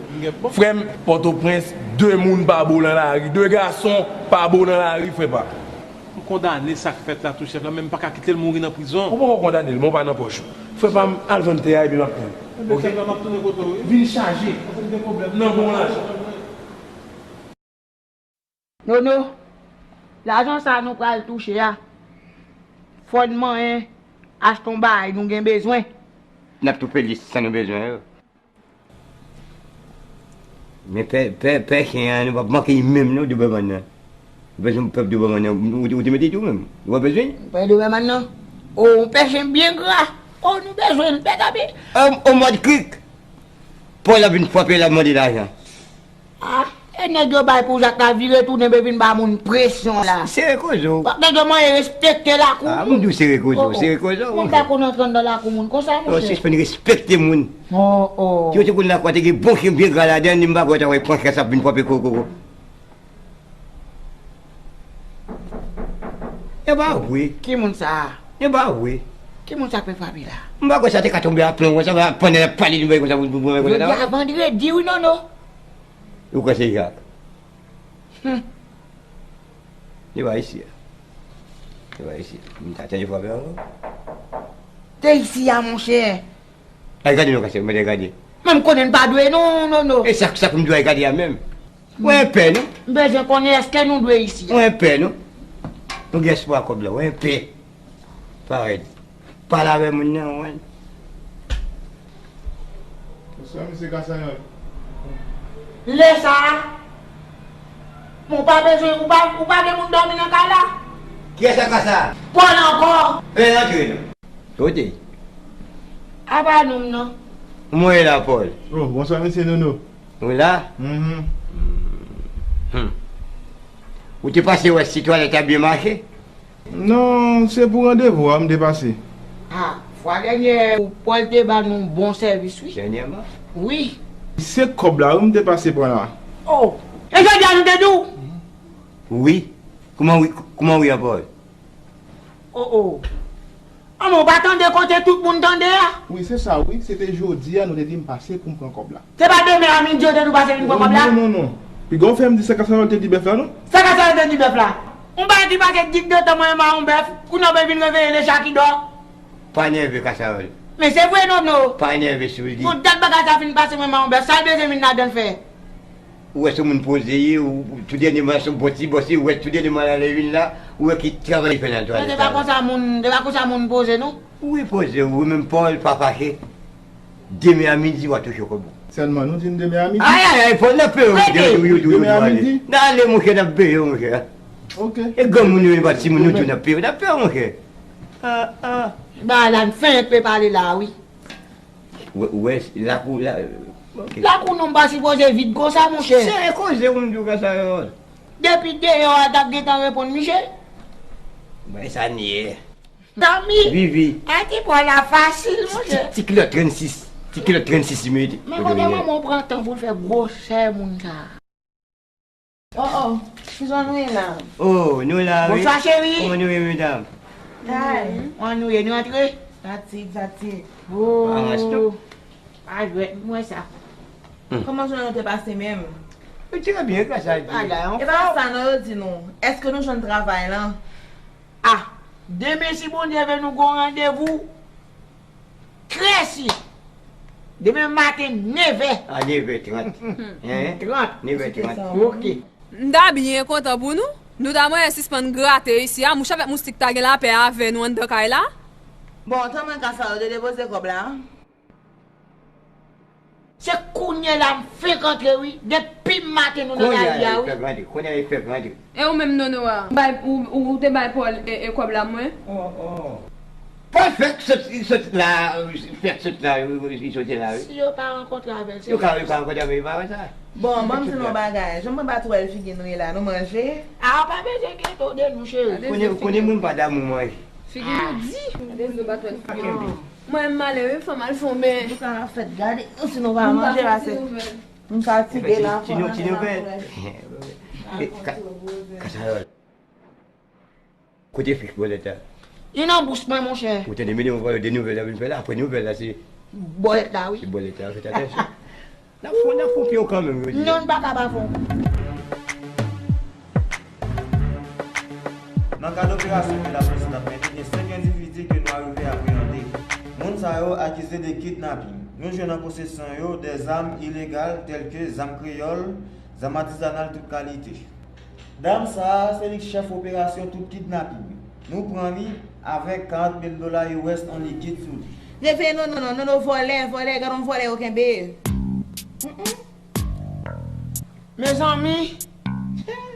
Frè m, Pòtoprens, de moun pa bon nan lari. De gason pa bon nan lari, frè pa. M kondane sa k fèt la tou, chèf la, men m pa ka kite l mouri nan prizon. Ou poko kondane l, men w pa nan pòch ou. Frè pa m, al vann tè a epi m ap tann. Oke? Chèf la, m ap tounen kote w, wi. Vin chaje. Paske m gen pwoblèm. Nan bon lajan. Nono, lajan sa a nou pral touche a, fò n manyen achte yon bagay nou gen bezwen. N ap toufe lis sa nou bezwen yo. Men pè, pè, pè chen an, nou p ap manke li menm non, Doberman nan. Nou bezwen pèp Doberman nan, ou, ou te mete tou menm. Ou pa bezwen? Pè Doberman nan? O, yon pè chen byen gra. O, nou bezwen l, pè Gabe. O, o mòd krik. Pòl ap vin frape, l ap mande lajan. Ah, e nèg yo bay pou Zak la vire tounen, be vin ba moun presyon la. Sere koze w. Fòk nèg yo manyen respekte lakou. Ah, moun di w sere koze w, sere koze w. Moun pa konn antre anndan lakou moun konsa, monchè. Yo sispann respekte moun. Oh, oh. Si yo te konn lakou a te gen bon chen byen gra ladan l, m pa kwè w ta wè pran chans ap vin frape koko. E pa vre. Ki moun sa a? E pa vre. Ki moun sa k fè frape la? M pa kwè sa te ka tonbe aplon konsa, pandan n ap pale nou bay konsa pou, pou, pou, konsa. Jodi a vandredi wi, Nono. Ou kwè se Jak? Hmm. Li pa isi a. Li pa isi a. M ta tande frape ankò. Te isi a, monchè. Ay, gade non, Kasèl, mande gade. Men m konnen n pa dwe non, non, non. E sa, sa pou m dwe al gade a menm? Ou enpè, non? M bezwen konnen èske nou dwe isi a. Ou enpè, non? Nou gen espwa kòb la, ou enpè. Parèt. Pale avè moun nan, ou wè. Bonswa, mesye Kasayòl. Lè sa a, ou pa bezwen, ou pa, ou pa gen moun dòmi nan kay la? Kiyès sa ka sa? Pòl ankò. Fè l antre, non. Kote? Apa nou, non. Mwen la, Pòl. Oh, bonswa, mesye Nono. Ou la? Mhm. Hmm. Ou te pase wè si twalèt la byen mache? Non, se pou randevou a m te pase. Ah, fwa dènyè, Pòl te ba nou bon sèvis, wi. Dènyèman? Wi. Se kòb la, wi, m te pase pran la. Oh, e jodi a nou te di w? Wi. Kouman wi, kouman wi an, Pòl? Oh, oh. Anmwe, ou pa tande kote tout moun tande a? Wi, se sa, wi. Se te jodi a nou te di m pase pou m pran kòb la. Se pa demen a midi yo te di w pase vin pran kòb la? Non, non, non. Piga w fè m di sa Kasayòl te di bèf la, non? Sa Kasayòl te di bèf la? Yon bagay ki pase dik de tan mwen menm a yon bèf, kounye a w vin reveye le chat qui dort. Pa nève, Kasayòl. Men se vre, Nono. Pa nève sou li. Yon dat bagay sa fin pase mwen menm a yon bèf, sa l bezwen vin ladan l fè? Ou wè se moun poze ye, ou, ou tou dènyèman se bòsi, bòsi, ou wè tou dènyèman la lè vin la, ou wè ki travay li fè nan twalèt la. Se pa konsa moun, se pa konsa moun poze, non? Wi, poze, ou menm Pòl, pa fache. Demen a midi, w a touche kòb ou. Sèlman, nou di n demen a midi. Ay, ay, ay, fò n ap peye, monchè. Demen a midi. N ale, monchè, n ap peye, monchè. Ok. E granmoun yo, e pa timoun, nou tou n ap peye, n ap peye, monchè. Ah, ah. Ba la, n fenk pe pale la, wi. Ou wè, lakou, la, ok. Lakou nou m pa sipoze vid konsa, monchè. Se koze moun di w konsa yo. Depi deyò a t ap gentan reponn misye. Mwen sa n ye. Tanmi. Vivi. Ay, ti bò la fasil, monchè. Ti kilòt trannsis. Ti kilòt trannsis li mete. Men kote manman w pran tan pou l fè gwosè moun sa a? Oh, oh, kijan nou ye la? Oh, nou la, wi. Bonswa, cheri. Kòman nou ye, medam? Kay, kòman nou ye? Nou antre? Fatig, fatig. Oh. Pa jwèt, m wè sa. Hmm. Kòman jounen nou te pase menm? Yo trè byen, gras a Dye. E pa sa non, yo di nou. Èske nou jwenn travay lan? Ah, demen si Bondye vle nou gon randevou. Trè si. Demen maten nevè. A nevè trant. Hein? Trant. Nevè trant. Ok. M ta byen kontan pou nou. Nou ta mwen sispann grate isi a. Mouch avèk moustik ta gen lapè avè nou anndan kay la. Bon, tan mwen ka sa yo te depoze kòb la. Se kounye la m fenk antre wi. Depi maten nou nan lari a wi. Kounye a li fè grande. Kounye a li fè grande. E ou menm Nono a? Bay, ou, ou, ou te bay Paul e, e kòb la mwen? Oh, oh. Paul fèk sot, li sot la, fèk sot la, li soti la wi. Si yo pa rankontre avè l, se yo ka, yo ka rankontre avè l, pa wè sa. Bon, ban m di nou yon bagay. Jan mwen pa twò wè figi nou ye la, nou manje? A, pa bezwen enkyete w de nou, cheri. Konnen, konnen mwen pa damou manje. Figi nou di. Gade nou pa twò figi nou. Mwen m ale wi, fò m al fè yon ben. Bouka ap fèt gade, si nou pa manje la se. M fatige la. Ti nou, ti nouvèl. Kasayòl. Kote fich bòlèt la? Li nan bouch mwen, monchè. Ou tande, medam, vwala de nouvèl la vin fè la. Apre nouvèl la, se bòlèt la, wi. Se bòlèt la, fè atansyon. N ap fon, n ap fon pye w kanmenm, yo di. Non, n pa ka pa fon. Nan kad operasyon ke lapolis t ap mennen, gen senk endividi ke nou arive apreyande. Moun sa yo akize de kidnaping. Nou jwenn an posesyon yo de zam ilegal tèlke zam kreyòl, zam atizanal tout kalite. Dam sa a, se li k chèf operasyon tout kidnaping. Nou pran li avèk karant mil dola U S nan likid sou li. Reveye Nono, non, Nono vòlè, vòlè, gad on vòlè yo kenbe. Mm, mm. Mezanmi,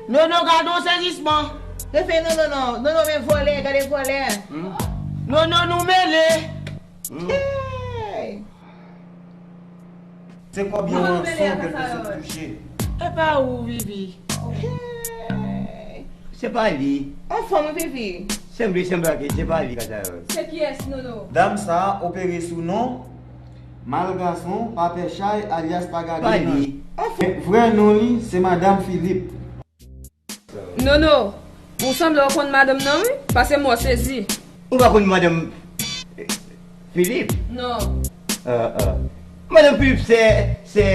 Nono gad on sezisman. Reveye Nono, non, Nono men vòlè, gade vòlè. Nono nou mele. Hey! Se kòb yon ranson ke l te sot touche. E pa ou, Vivi. Se pa li. An fanm, wi, Vivi. Sanble, sanble ke se pa li, Kasayòl. Se kiyès, Nono? Dam sa a opere sou non Malgason, Papè Chay, alyas Pa Gade Nan. Pa li. Vrè non li, se Madanm Philippe. Nono, ou sanble w konn madanm nan wi, paske m wè w sezi. Ou pa konn madanm, eh, Philippe? Non. Ah, ah. Madanm Philippe se, se...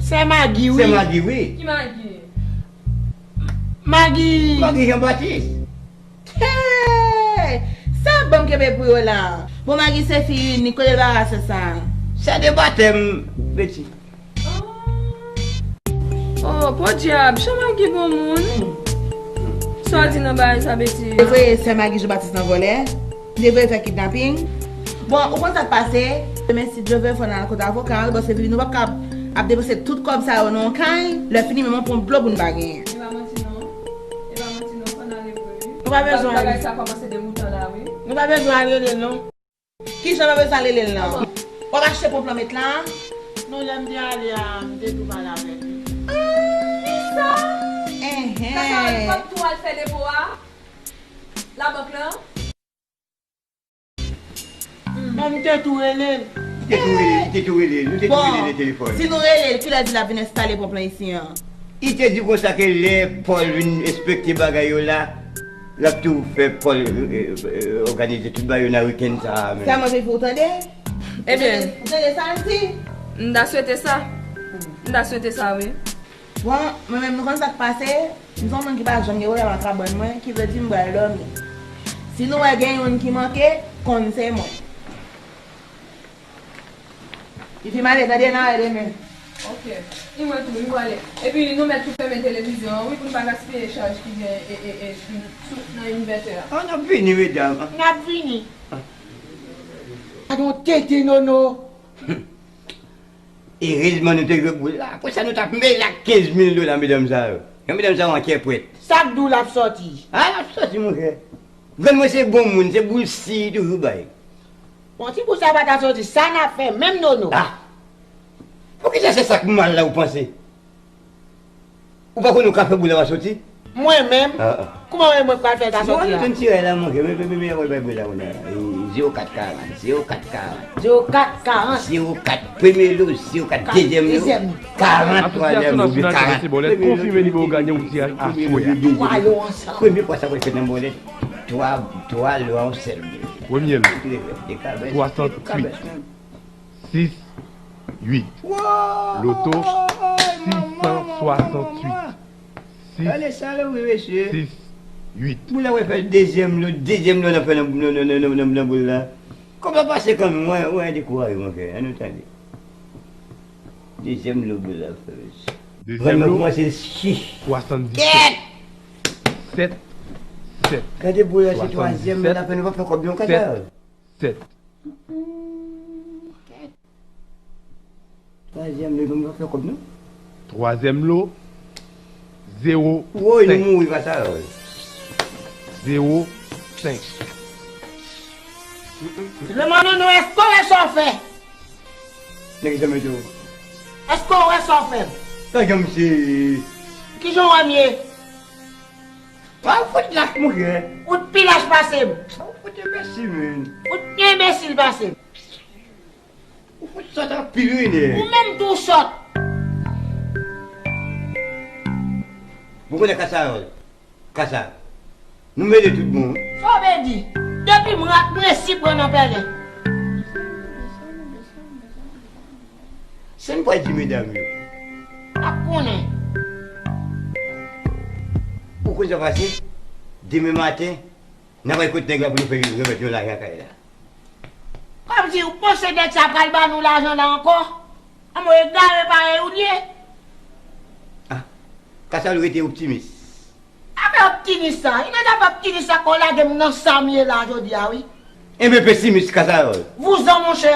Se Maggie, wi. Se Maggie, wi. Ki Maggie? Maggie. Maggie Jean Baptiste. Hey! Sa banm kenbe pou yo la. Bon, Maggie se fi inik, kote l pa ka sè sa? Sè de batèm, Betty. Oh, podyab, jan Maggie bon moun. Sa w di nan bagay sa, Betty? Te voye sè Maggie Jean Baptiste nan vòlè. Te voye fè kidnaping. Bon, ou konn sa k pase? Demen, si Dye vle, fò n al kot avoka, paske Vivi, nou p ap ka ap depanse tout kòb sa yo nan yon kay. Lè fini, menm yon pon dlo pou n pa genyen. E pa manti non. E pa manti non, fò n ale vre wi. Nou pa bezwen ale. Bagay sa kòmanse deroutan la wi. Nou pa bezwen al rele l non. Kijan nou bezwen al rele l lan? W ap achte pon plan met la? Non, lè m te ale a, m te tou pale avè l. Ah, li sa? Enhen. Sa sa w ap tou al fè depo a? Labank lan? Men m te tou rele l. Li te tou rele, li te tou rele, nou te tou rele nan telefòn. Bon, si nou rele l, kilè di l ap vin enstale pon plan isi an? Li te di konsa ke lè Paul vin enspekte bagay yo la, l ap tou fè Paul, eh, eh, òganize tout bagay yo nan wikenn sa a menm. Sèlman se pou w tande? Ebyen, ou tande sa l di? M ta swete sa. M ta swete sa, wi. Bon, mwen menm, nou konn sa k pase? M se yon moun ki pa janm gen pwoblèm ak kabann mwen, ki vle di m pral dòmi. Si nou wè gen youn ki manke, konn se mwen. Li fin ale, tande, n a wè demen. Ok. E mwen tou, m prale. Epi nou mèt tou fèmen televizyon an, wi, pou n pa gaspiye chaj ki gen, e, e, e, sou, nan envètè a. Ah, n ap vini, medam. N ap vini. Ah. Gad yon tete Nono. Erezman nou te jwe boul la. Konsa nou t ap mele ak kenz mil dola medam sa yo. Jan medam sa yo ankyèpwèt. Sa k di w l ap sòti? A, l ap sòti, monchè. Grann mwen se bon moun, se boul si li toujou bay. Bon, ti boul sa pa ta sòti, sa n ap fè menm, Nono? A! Poukisa se sa k mal la ou panse? Ou pa konnen ou ka fè boul la pa sòti? Mwen menm? A, a. Kouman mwen, mwen pral fè l ta sòti a? Bon, nou jwenn tiraj la, monchè. Men, men, men, men, men, men, men, men, men, zewo kat karant, zewo kat karant. Zewo kat karant. Zewo kat, premye lo, zewo kat, dezyèm lo, karant, twazyèm lo, karant. Asosyasyon Nasyonal Tibò Senbòlèt konfime li ba w ganyan yon tiraj aswè a. Premye lo, dezyèm lo. Premye fwa sa pral fèt nan Bòlèt, twa, twa lo a yon sèl boul. Premye lo, swasanntuit. Sis uit. Loto, sis san swasanntuit. Sis uit. Boul la wè fè dezyèm lo, dezyèm lo nan fè nan, nan, nan boul la. Kòb la pase kanmenm, wè, wè, dekouraje, monchè. Ann nou tande. Dezyèm lo boul la fè, mesye. Dezyèm lo, kòmanse swasanndiset. Sèt, sèt. Gade boul la, se twazyèm lo n ap fè, nou p ap fè kòb non, kaka. Sèt. Twazyèm lo, nou p ap fè kòb non. Twazyèm lo, zewo senk. Woy, nou mouri, kaka. Zewo senk. Leman Nono, èske w wè sa w fè? Nan ki jan m ede w? Èske w wè sa w fè? Sa jan m se. Ki jan w wè m ye? Pa fout lach, monchè. Ou t pi lach pase m. Pa fout enbesil, men. Ou t pi enbesil pase m. Ou fout sòt anpil, wi, nèg. Ou menm tou w sòt. Ou konnen kasa a, kasa. Nou mele tout bon. Sa w vle di? Depi m rat, m resi pran nan pèlen. Sa n pral di medam yo? N ap konnen. Ou konn sa pase? Demen maten, n ap al kot nèg la pou nou fè remèt yon lajan kay la. Kòmsi ou panse nèg sa pral ban nou lajan la ankò? Anmwe, egare parèy ou l ye. A, kasa l rete optimis. Afè optimis sa, e nan zafè optimis sa ke w lage m nan sa m ye la jodi a, wi. Enben pesimis, kasa. Vouzan, monchè.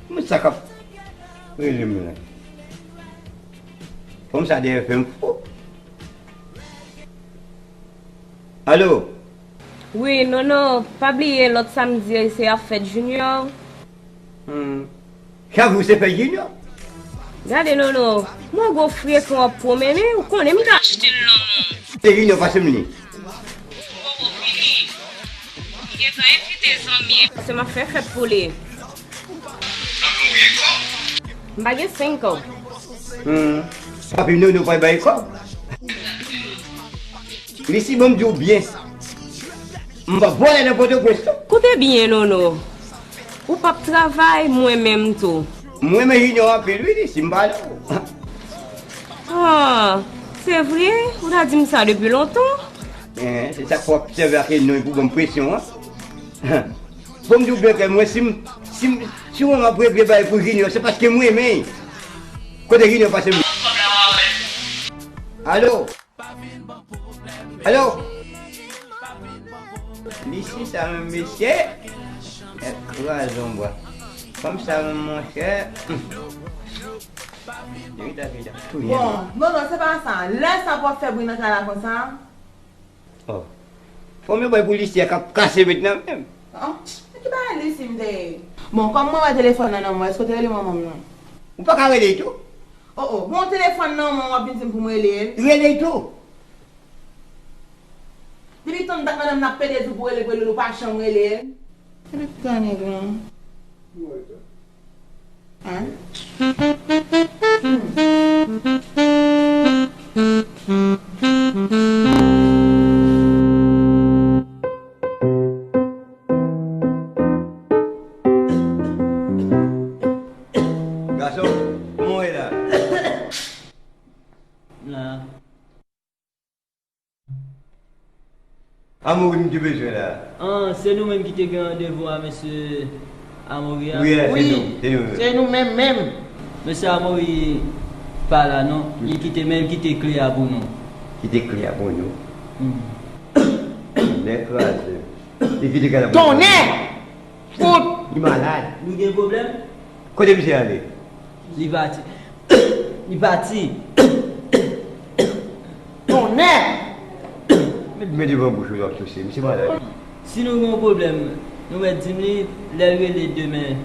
Moun sa k ap rele m la. Fanm sa dèyè fè m fou. Alo? Wi, Nono, pa bliye lòt samdi se ap fèt Junior. Hmm. Chak jou se fèt Junior? Gade, Nono, mwen gwo frekan w ap pwomennen, ou konnen m ka achte l, Nono. Se Junior pase m li. Ou poko vini. M gentan envite zanmi. Paske m ap fè fèt pou li. M pa gen senk an. Hmm. Papi Nono pral bay kòb. Li si bon m di w byen. M p ap vòlè nan Pòtoprens tou. Koute byen, Nono. Ou p ap travay, mwen menm tou. Mwen renmen Junior anpil, wi, li si m pale w. Ah, se vre? Ou ta di m sa depi lontan. Eh, se sa k fè w ap sèvi ak non pou ban m presyon an. Bon, m di w byen klè, mwen, si m, si m, si mwen m ap regle bagay pou Junior, se paske m renmen l. Kote Junior pase m? Alo? Alo? Lisi sa menm, mesye? Nèt kraze yon bwa. Fanm sa menm, monchè. Vide, vide, touye. Bon, non, non, se pa sa. Lè sa pou ap fè bri nan kay la konsa? Oh. Fanm yo bay pou Lisi a k ap kase met nan menm. Oh, ki bagay Lisi m te ye? Bon, kòm mwen wè telefòn nan nan men w, èske w te rele manman m nan? Ou pa ka rele l tou? Oh, oh, bon, telefòn nan men w, w ap vin di m pou m rele l? Rele l tou. Depi tann dat madanm nan ap pede di w pou rele l, pou rele l, ou pa janm rele l. Epi tan nèg lan. Hein? Gason, kòman w ye la? La. Amory m te bezwen la. Ah, se nou menm ki te gen randevou a mesye Amory a? Wi, se nou, se nou. Se nou menm menm. Mesye Amory pa la non. Li kite, men li kite kle a pou nou. Kite kle a pou nou? Hmm. Nèg kraze. Li kite kle a pou nou. Tonnè! Fout! Li malad. Nou gen pwoblèm? Kote misye ale? Li pati. Li pati. Tonnè! Met men devan bouch ou, w ap touse. Misye malad. Si nou gen yon pwoblèm, nou mèt di m li, lè l rele demen,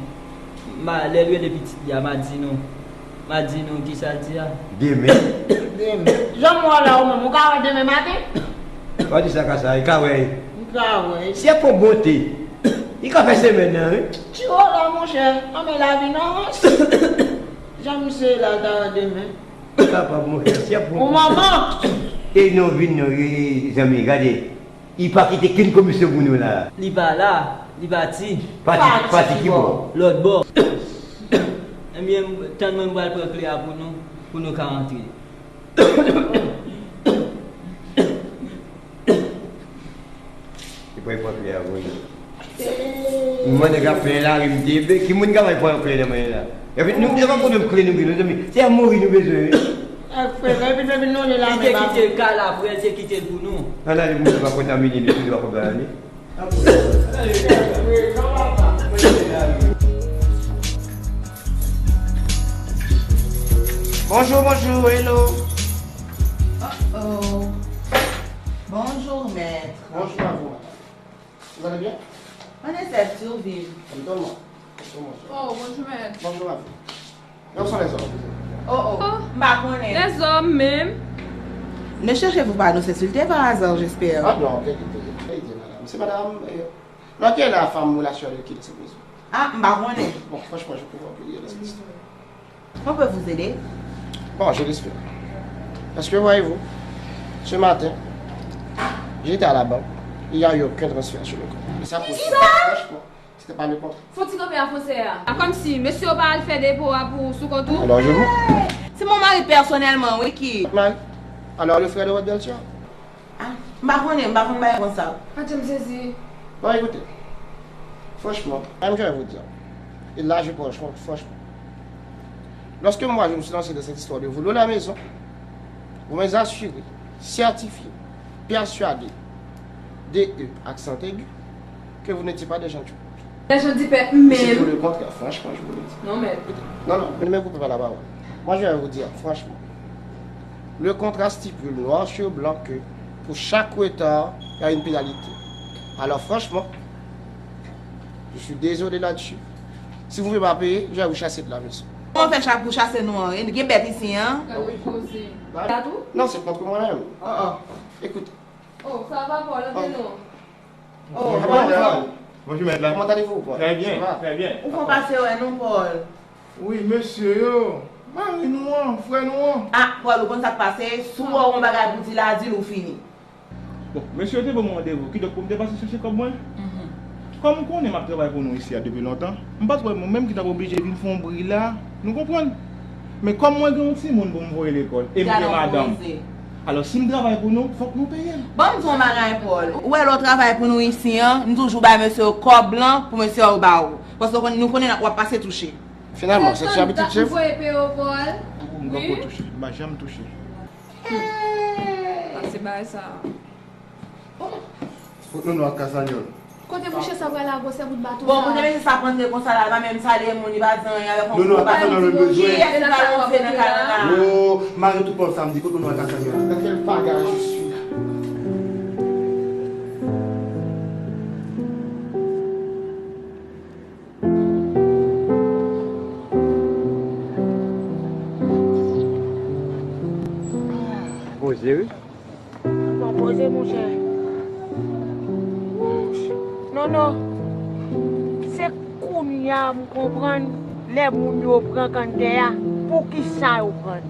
ma, lè l rele pitit li a, m a di nou. M a di nou kisa l di a. Demen. Demen. Jan m wè w la, ou menm, ou ka wè demen maten? Pa di sa, Kasa, li ka wè. Li ka wè. Se pou bonte. Li ka fè semèn nan, wi. Tchiro la, monchè. Anben, lavi nan rans. Jan misye la, l ta wè demen. Li kapab, monchè. Se pou... Ou manman. E non, vin non, e, e, zanmi, gade. Li pa kite kenn komisyon pou nou la. Li pa la, li pati. Pati, pati ki bò? Lòt bò. Ebyen, tann mwen, m pral pran kle a pou nou, pou nou ka antre. Li pral pran kle a pou nou. Mwen nèg ap plen lari, m te be, ki moun ka bay pran kle nan men la? Epi nou, se pa pwoblèm kle nou gen, non, zanmi. Se a mouri nou bezwen, wi. Ak frè, epi, epi nou li la. Li te kite l kay la, frè, li te kite l pou nou. Ann ale, moun pa kontamine li, li pa kontamine. Bonjour, bonjour, hello. Oh, oh. Bonjour, maître. Bonjour à vous, madame. Vous allez bien? On essaie de survivre. Étonnant. Bonjour, monsieur. Oh, bonjour, maître. Bonjour à vous. Où sont les hommes? Oh, oh. Oh. M pa konnen. Les hommes même. Ne cherchez-vous pas à nous insulter par hasard, j'espère? Ah non, quelle idée, quelle idée, madame. C'est madame, euh, dans quelle femme relation avec qui de cette maison? Ah, m pa konnen. Bon, franchement, je peux vous appuyer dans cette histoire. On peut vous aider? Bon, je l'espère. Parce que, voyez-vous, ce matin, j'étais à la banque, il n'y a eu aucun transfert sur le compte. Et ça, pour franchement, c'était pas le contrat. Fò ti kanpe a franse a. A, kòmsi, mesye yo pa al fè depo a pou sou kont ou? Alors, je vous... C'est mon mari personnellement, oui, qui... Mari? Alors, le frère de votre belle-sœur? Ah, m pa konnen, m pa konn bagay konsa. Adje, m sezi. Bon, écoutez, franchement, même je vais vous dire, et là, je pense, franchement, lorsque moi, je me suis lancé dans cette histoire de voler la maison, vous m'avez assuré, certifié, persuadé, D E, accent aigu, que vous n'étiez pas des gens du peuple. Des gens du peuple, même. C'est pour le contraire, franchement, je vous le dis. Non, mais... Non, non, ne me coupez pas la parole. Moi, je vais vous dire, franchement, le contrat stipule noir sur blanc que pour chaque retard, il y a une pénalité. Alors, franchement, je suis désolé là-dessus. Si vous ne pouvez pas payer, je vais vous chasser de la maison. Kòman fè chak pou chase nou an? E gen bèt isi an? Gade koze. Gade ou? Non, c'est contre moi-même. Oh, oh. Écoute. Oh, ça va, Paul, antre non. Oh, bonjour, madame. Bonjour, maître. Comment allez-vous, Paul? Très bien, très bien. Ou fè pase wè nou, Paul. Wi, mesye yo. Mari nou an, frè nou an. Ah, Paul, ou konn sa k pase? Si w wè yon bagay pou di la, di l ou fini. Bon, mesye yo te ban mwen randevou, kidonk pou m te pase chèche kòb mwen. Mhm. Kòm ou konnen m ap travay pou nou isi a depi lontan, m pa t wè mwen menm ki t ap oblije vin fè yon bri la, nou konprann? Men kòm mwen gen yon timoun pou m voye lekòl, e m gen madanm. Alò, si m travay pou nou, fòk nou peye m. Ban m di w yon bagay, Paul. Ou wè lè w travay pou nou isi an, m toujou bay mesye yo kòb lan pou mesye yo ba w. Paske w konn, nou konnen w ap pase touche. Finalman, se ti abitid chèf. Ou voye peye w, Paul? M poko touche. M pa janm touche. Pase bagay sa. Kot Nono ak Kasanyòl? Kote mouche sa pral la, gwosè bout bato sa? Bon, kote mesye sa ap rantre konsa la, l pa menm salye moun, li pa di anyen avèk yon gwo bagay. Nono ak Kasanyòl bezwen. Kiyès ki pral rantre nan kay la? Oh, mari tout pòv sa m di, kot Nono ak Kasanyòl? Dans quel bagage je suis là? Poze, wi. Bon, poze, monchè. Non, non. Se kounye a m konprann lè moun yo pran kanntè a, poukisa yo pran l.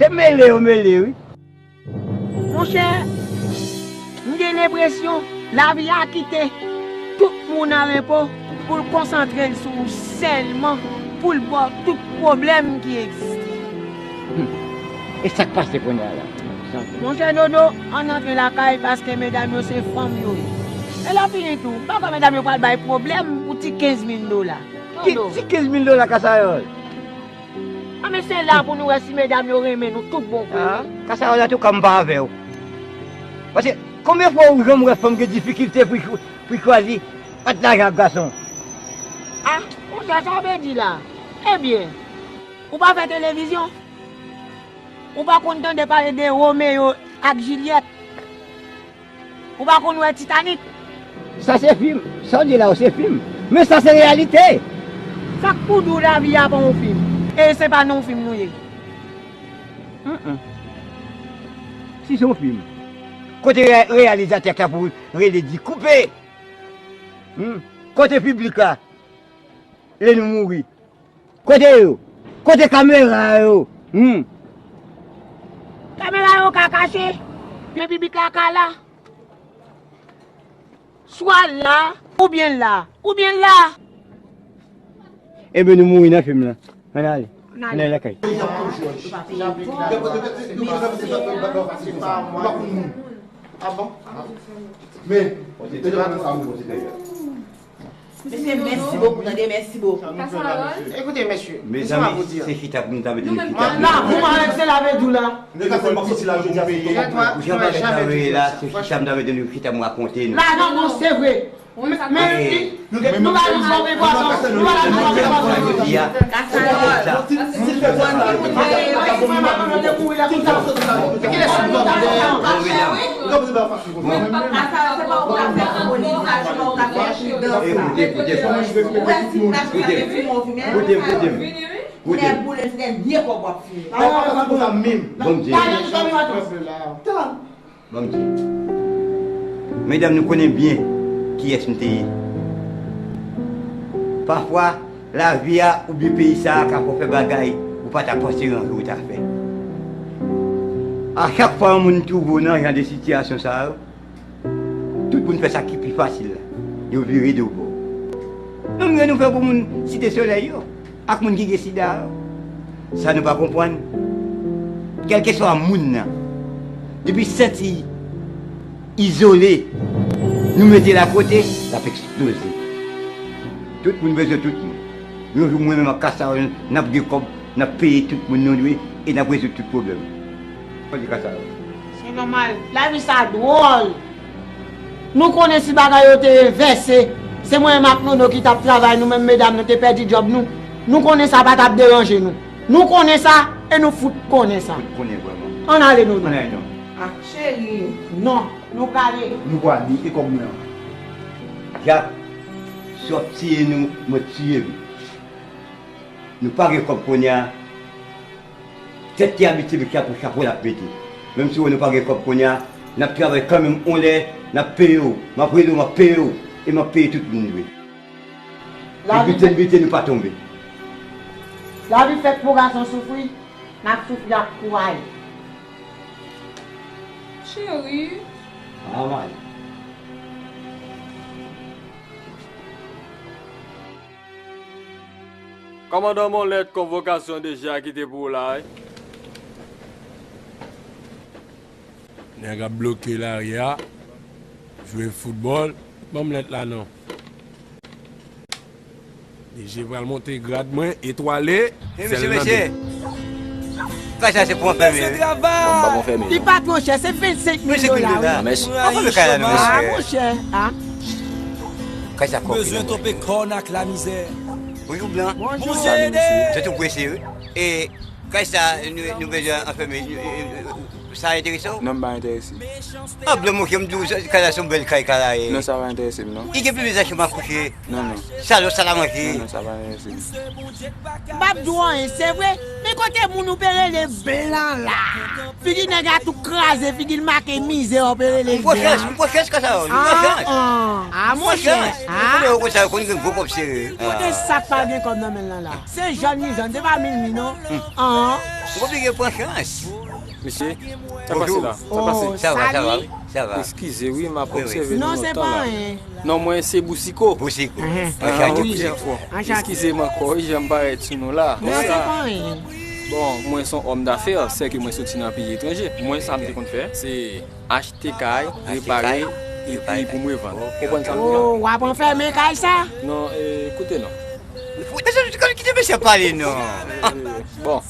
Se mele yo mele, wi. Monchè, m gen lenpresyon lavi a kite tout moun a repo pou l konsantre l sou ou sèlman, pou l ba w tout pwoblèm ki egziste. Hmm. E sa k pase kounye a la? Monchè Nono, ann antre lakay paske medam yo se fanm yo ye. E lè fini tou, m pa kwè medam yo pral bay pwoblèm pou ti kenz mil dola. Ki ti kenz mil dola, Kasayòl? A, men se la pou nou wè si medam yo renmen nou tout bon kou. A, Kasayòl, antouka, m pa avè w. Paske, konbyen fwa ou janm wè fanm gen difikilte pou, pou chwazi Ant lajan ak gason. Ah, monchè, sa w vle di la? Ebyen, ou pa fè televizyon? Ou pa konn tande pale de Romeo ak Jilyèt? Ou pa konn wè Titanic? Sa se fim. Sa w di la yo se fim. Men sa se reyalite. Sa k pou di w lavi a pa yon fim? E se pa nan yon fim nou ye. Mm-mm. Si se yon fim, kote re- reyalizatè k ta pou rele di koupe? Hmm? Kote piblik la? Lè nou mouri. Kote yo? Kote kamera yo? Hmm? Kamera yo ka kache, men piblik la ka la. Swa la, oubyen la, oubyen la. Ebyen nou mouri nan fim lan. Ann ale. Ann ale lakay. Ah bon? Men, mesye, mèsi bokou, tande, mèsi bokou. Ekoute, mesye, Mezanmi, se chita pou nou ta mete nou chita. Nan, pou mwen avèk se lave dou la. Nèg la se m ap soti la jodi a se tonton. Jan bagay sa yo ye la, se chita m ta mete nou chita m rakonte nou. La, non, non, se vre. Men, men, nou pa nou fòme pwazon, nou pa nou fòme pwazon. Jodi a, se konsa. Mwen pa mwen te mouri la konsa. Bon, medam. Kasa yo, se pa ou ka fè abone, sa se pa ou ka fè chita. Ekoute, ekoute. Ou wè si m ta chita, se fim ou fim, Koute m, koute m. Ou nèk boule, se dènye kòb w ap fini. Bon Dye. Bon Dye. Medam, nou konnen byen kiyès m te ye. Pafwa, lavi a oubyen peyi sa a ka fè w fè bagay ou pa ta panse yon jou ou ta fè. A chak fwa yon moun twouve w nan jan de sitiyasyon sa yo, tout moun fè sa ki pi fasil la. Yo vire do bò. Menm jan nou fè pou moun Site Solèy yo ak moun ki gen sida yo. Sa nou pa konprann, kèlkeswa moun nan, depi santi izole, nou mete l akote, l ap eksploze. Tout moun bezwen tout moun. Yon jou mwen menm ak Kasa yo, n ap gen kòb, n ap peye tout moun nou dwe e n ap rezoud tout pwoblèm. Mwen di Kasa yo. Se nòmal. Lavi sa dwòl. Nou konnen si bagay yo te envèse, se mwen menm ak Nono ki t ap travay, nou menm medam nou te pèdi djòb nou. Nou konnen sa pa t ap deranje nou. Nou konnen sa e nou fout konnen sa. Fout konnen vrèman. Ann ale Nono. Ann ale non. Ah, cheri. Non, nou prale. Nou prale e kòb mwen an. Jak, si w ap tiye nou, mwen tiye m. Nou pa gen kòb kounye a. Tèt ki abitye met chapo, chapo l ap mete. Menm si w wè nou pa gen kòb kounye a, n ap travay kanmenm, yon lè n ap peye w. M ap rele w, m ap peye w. E m ap peye tout moun dwe. E biten biten nou pa tonbe. Lavi fèt pou gason soufri, n ap soufri ak kouraj. Cheri. Ah, man. Kòmandan, m yon lèt konvokasyon deja ki te pou w la wi. Nèg ap bloke lari a, jwe foutbòl. Ban m lèt la non. D J pral monte grad mwen, etwale. Mesye, mesye. Kay sa se pou anfèmen wi. Li pa twò chè, se vennsenk mil dola wi. Anfèmen kay la non. Ah monchè, ah. Kay sa kòk. Bezwen tonpe kòn ak lamizè. Bonjou blan. Bonjou. Tèt ou prese wi. E kay sa nou bezwen anfèmen. Sa enterese w? Non, m pa enterese. Ah, blan monchè, m di w, kay la se yon bèl kay, kay la ye. Non, sa pa enterese m non. Li gen pi bèl zanmi m akouche. Non, non. Sa lòt sa la manje. Non, non, sa pa enterese m. M p ap di w anyen, se vre. Men kote moun ou pe rele blan la? Figi nèg la tou kraze, figi l make mizè, w pe rele l blan. M pran chans, m pran chans konsa. M pran chans. Ah, monchè. Ah. Ou konnen yo konsa, yo konn gen gwo kòb sere. Kote sa k pa gen kòb nan men l lan la? Se jòn li jòn, se pa mil mi non. Ah. M oblije pran chans. Mesye, sa k pase la? Sa k pase? Sa va, sa va, wi. Sa va. Eskize wi, m ap obsève nou lontan la. Non, se pa anyen. Non, mwen se Bousiko. Bousiko. Eskize m ankò, wi, jan m parèt sou nou la. Non, se pa anyen. Bon, mwen se yon òm dafè, sèke mwen soti nan peyi etranje. Mwen sa m te konn fè, se achte kay, repare, epi pou mwen vann. Konprann sa m di la? Oh, w ap anfèmen kay sa? Non, e, koute non. Kite mesye pale non. Bon,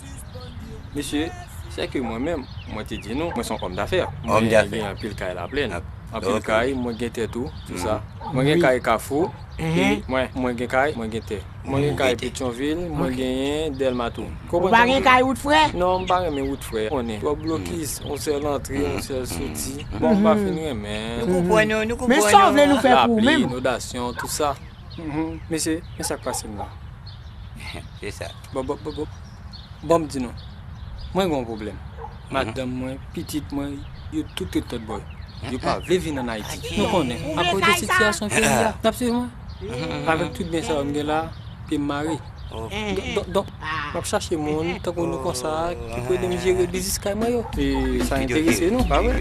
mesye, sèke mwen menm, mwen te di nou, mwen se yon òm dafè. Mwen gen anpil kay Laplèn. Anpil kay, mwen gen tè tou, tout sa. Mwen gen kay Kafou. Mwen, mwen gen kay, mwen gen tè. Mwen gen kay Petyonvil, mwen genyen Dèlma tou. Ou pa gen kay wout frè? Non, m pa renmen wout frè. Konnen, twòp blokis, yon sèl antre, yon sèl soti. Bon, m pa fin renmen. Nou konprann ou, nou konprann ou. Men sa w vle nou fè pou ou menm? Lapli, inondasyon, tout sa. Mesye, men sa k pase m la. Se sa. Bon, bon, bon, bon. Bon, m di nou, mwen gen yon pwoblèm. Madanm mwen, pitit mwen, yo tout ret lòtbò. Yo pa vle vin ann Ayiti. Nou konnen, akoz de sitiyasyon peyi a. N ap swiv mwen. Avèk tout byen sa yo m gen la, pye m mare. Donk, donk, donk, m ap chache moun tankou nou konsa ki pou ede m jere biznis kay mwen yo. E sa enterese nou, pa vre?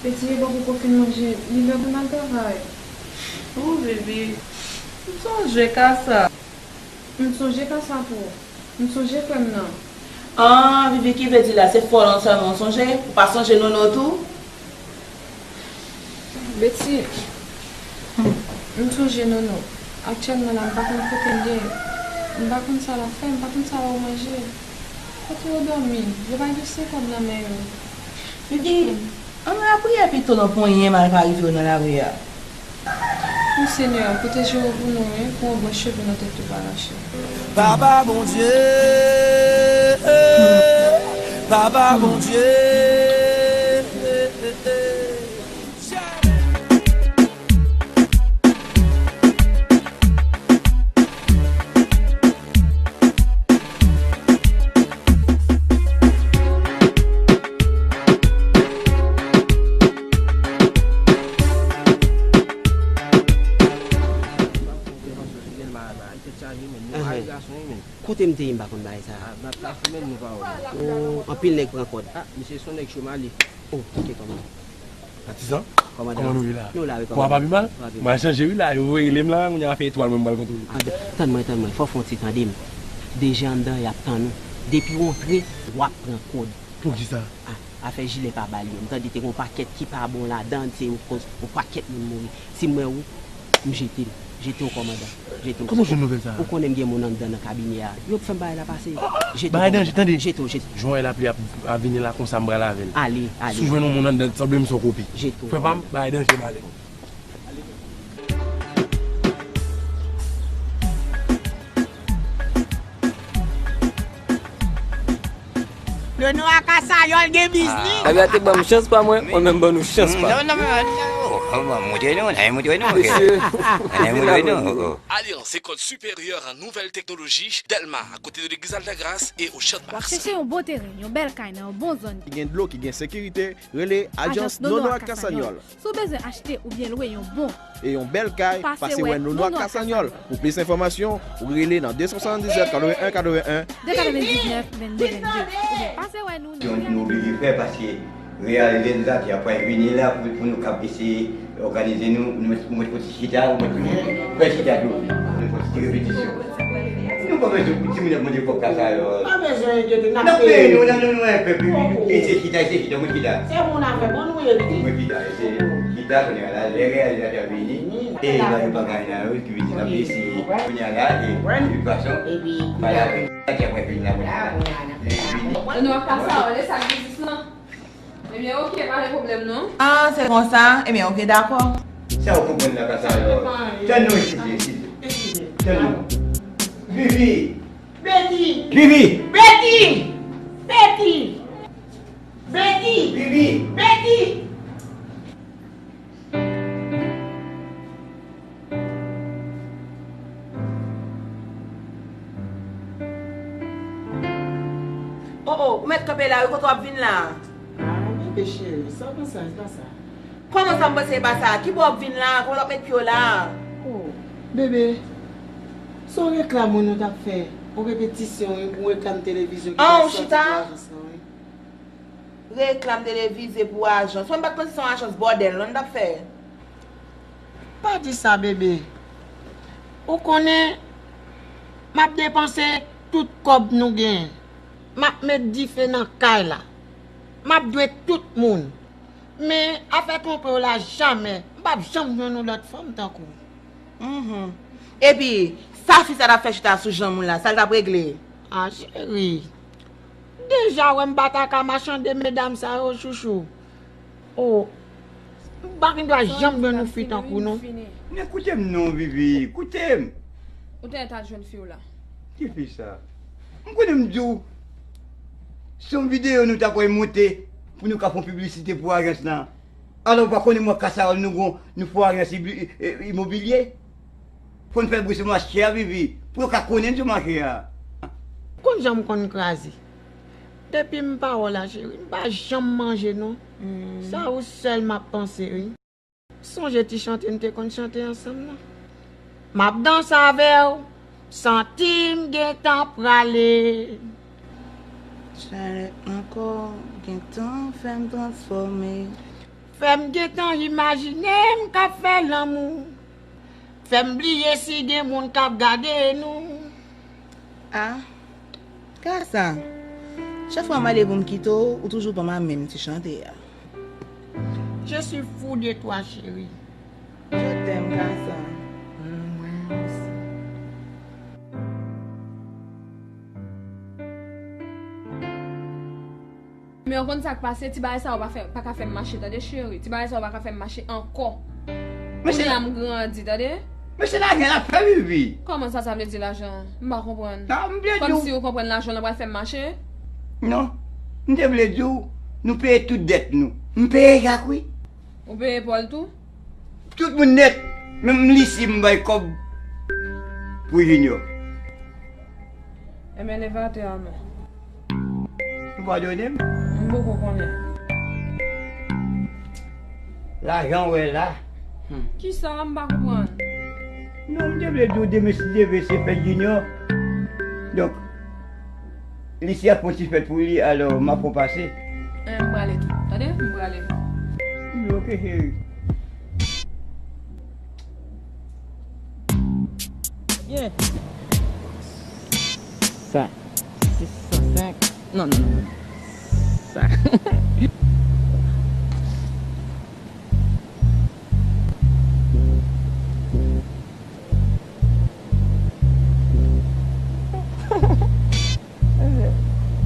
Peti, e bò pou w fin manje, li lè pou n al travay. O, Vivi, m sonje ka sa. M sonje ka sa tou. M sonje frè m nan. Ah, Vivi, ki vle di la, se fòl an sèlman w sonje? Ou pa sonje Nono tou? Beti, m sonje Nono. Aktyèlman la, m pa konn kote l ye. M pa konn sa l ap fè, m pa konn sa l ap manje. Kote yo dòmi? Yo pa gen sen kòb nan men yo. Vivi, ann lapriyè pito non, pou anyen mal pa rive w nan lari a. Wi, Senyè, pwoteje yo pou nou, wi, pou yon branch cheve nan tèt yo pa rache. Papa Bondye, Papa Bondye. Kote m te ye m pa konn bagay sa? Oh, anpil nèg pran kòd. Ah, misye se yon nèg cho male. Oh, ok, kòmandan. Patizan, kòman nou ye la? Nou la, wi, kòmandan. Kòman pa pi mal? Mwen chanje wi la, yo voye rele m la, kounye a fè etwal mwen m pral kontwole. Ah, tann mwen, tann mwen, fò w fè yon ti tande m. Deja anndan y ap tann ou. Depi w antre, w ap pran kòd. Poukisa? Ah, afè jilè pa ba l yo. M tande te gen yon pakèt ki pa bon ladan, se yon koz, yon pakèt moun mouri. Si m wè ou, m jete l. Jete w, kòmandan. Jete w. Kòman w jwenn nouvèl sa a? Ou konnen m gen moun anndan nan kabinè a. Yo fè m bagay la pase. Jete w, kòmandan. Bagay danje, tande. Jete w, jete w. Jan w wè lapli ap, ap vini la konsa, m pral avè l. Ale, ale. Si w jwenn yon moun anndan, sanble m se yon kopi. Jete w. Frè pa m, bagay danje, m ale. Nono a Kasayòl gen biznis. Nèg la te ban m chans pa mwen, mwen menm ban nou chans pa. Non, non, non, non, oh, oh, bon, montre nou, non, montre nou. Mesye. Montre nou, oh, oh. Alliance École Supérieure en Nouvelles Technologies, Dèlma, à côté de l'église Altagrace et au Champ de Mars. W ap chèche yon bon teren, yon bèl kay nan yon bon zòn. Ki gen dlo, ki gen sekirite, rele Ajans Nono ak Kasanyòl. Si w bezwen achte oubyen lwe yon bon e yon bèl kay, pase wè Nono ak Kasanyòl. Pou plis enfòmasyon, ou rele nan de san swasanndizèt, katreven en, katreven en, de katrevendiznèf, vennde, vennde, oubyen pase wè nou nan. Nou oblije fè paske reyalite nou sa, se apre vini la pou, pou nou kab eseye òganize nou, nou, nou mete yon ti chita, nou mete yon fè chita tou. Nou fè yon ti repetisyon. Nou pa bezwen pou timoun ap mande kòb Kasayòl. Pa bezwen enkyete, n ap peye nou. N ap peye nou, nou, nou, nou, enpe, enpe, enpe. Eseye chita, eseye chita, mwen chita. Se moun afè bon nou ye, wi. Mwen chita, eseye chita, kounye a la, lè reyalizatè vini, e la, yo pa gade la, wi, ki vini, n ap eseye. Kounye a la, e, de tout fason, epi, pa la, wi. Sa ki apre vini la, kounye a la. Vini. Nou ap pase a, lè sa biznis lan. Ebyen, oke, pa gen pwoblèm non. Ah, se konsa? Ebyen, oke, dakò. Sa w konprann la, Kasayòl? Tann nou isit, isit. Tann nou. Vivi! Beti! Vivi! Beti! Beti! Beti! Vivi! Beti! Oh, ou mèt kanpe la wi, kote w ap vin la? Ah, bebe cheri, sa w panse a, e pa sa. Kòman sa m panse e pa sa? Ki bò w ap vin la? Kòman w ap met pye w la? Oh, bebe, se yon reklam wi nou t ap fè. Yon repetisyon wi, pou reklam televizyon ki pral sòti pou ajans lan wi. Reklam televize pou ajans. Mwen m pa t panse se yon ajans bòdèl non n t ap fè. Pa di sa, bebe. Ou konnen, m ap depanse tout kòb nou genyen. M ap met dife nan kay la. M ap dwe tout moun. Men, afè twonpe w la, jamè. M p ap janm jwenn yon lòt fanm tankou w. Mhm. Epi, sa fi sa t ap fè chita sou janm ou la, sa l t ap regle? Ah, cheri. Deja, wè m pa ta ka machande medam sa yo, chouchou. Oh, m pa gen dwa janm jwenn yon fi tankou w, non. Men koute m non, Vivi, koute m. Ou te ta jwenn fi w la. Ki fi sa? M konnen m di w, se yon videyo nou ta pral monte pou nou ka fè yon piblisite pou ajans lan. Alò, ou pa konnen mwen ak Kasaròl nou gon, nou fè yon ajans ibli-, e, e, imobilye? Fò n fè bri sou mache a, Vivi, pou yo ka konnen n sou mache a. Konn jan m konn kraze. Depi m pa wè w la, cheri, m pa janm manje, non. Sa ou sèl m ap panse, wi. Sonje ti chante n te konn chante ansanm nan. M ap danse avè w, santi m gentan prale. Chalè ankò, gentan fè m transfòme. Fè m gentan imajine m k ap fè lanmou. Fè m bliye si gen moun k ap gade nou. Ah, Kasa, chak fwa m ale pou m kite w, ou toujou ban m a menm ti chante a. Je suis fou de toi, chérie. Je t'aime, Kasa. Mwen osi. Men w konn sa k pase, ti bagay sa yo pa fè, pa ka fè m mache, tande, cheri. Ti bagay sa yo pa ka fè m mache ankò. Men se Kounye a m grandi, tande. Men se lajan l ap fè, Vivi. Kòman sa, sa vle di lajan? M pa konprann. Non, m vle di w. Kòmsi ou konprann lajan w la pral fè m mache? Non. M te vle di w, nou peye tout dèt nou. M peye jak, wi. Ou peye Pòl tou? Tout moun nèt. Menm Lisi m bay kòb pou Junior. Enben, leve atè a non. Ou padone m? M poko konnen. Lajan w wè la. Hmm. Kisa? M pa konprann. Non, m te vle di w demen si Dye vle se fèt Junior. Donk, Lisi ap fè yon ti fèt pou li, alò m ap fè w pase. Eh, m prale tou. Tande? M prale. Wi, oke, cheri. Byen. Sa. Sis san senk. Non, non, non, non. Sa.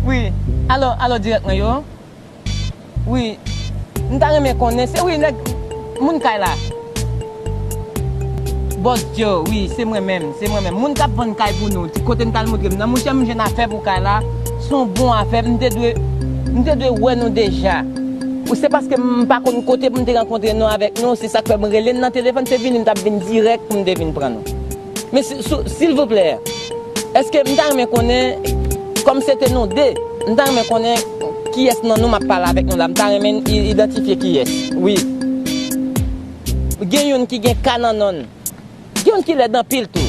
Wi. Alo, alo, dirèk mwen yo. Wi. M ta renmen konnen, se wi, nèg, moun kay la. Bòs Joe, wi, se mwen menm, se mwen menm. Moun k ap vann kay pou nou, kote n t al montre m nan, monchè, m jwenn afè pou kay la. Se yon bon afè, m te dwe, m te dwe wè nou deja. Ou se paske m pa konn kote pou m te rankontre nou avèk nou, se sa k fè m rele n nan telefòn, se vini m t ap vin dirèk pou m te vin pran nou. Men si, si, silvouplè, èske m ta renmen konnen, kòm se te nou de, m ta renmen konnen kiyès nan nou m ap pale avèk nou la, m ta renmen i-, idantifye kiyès, wi. Gen youn ki gen K nan non l. Gen youn ki lèd anpil tou.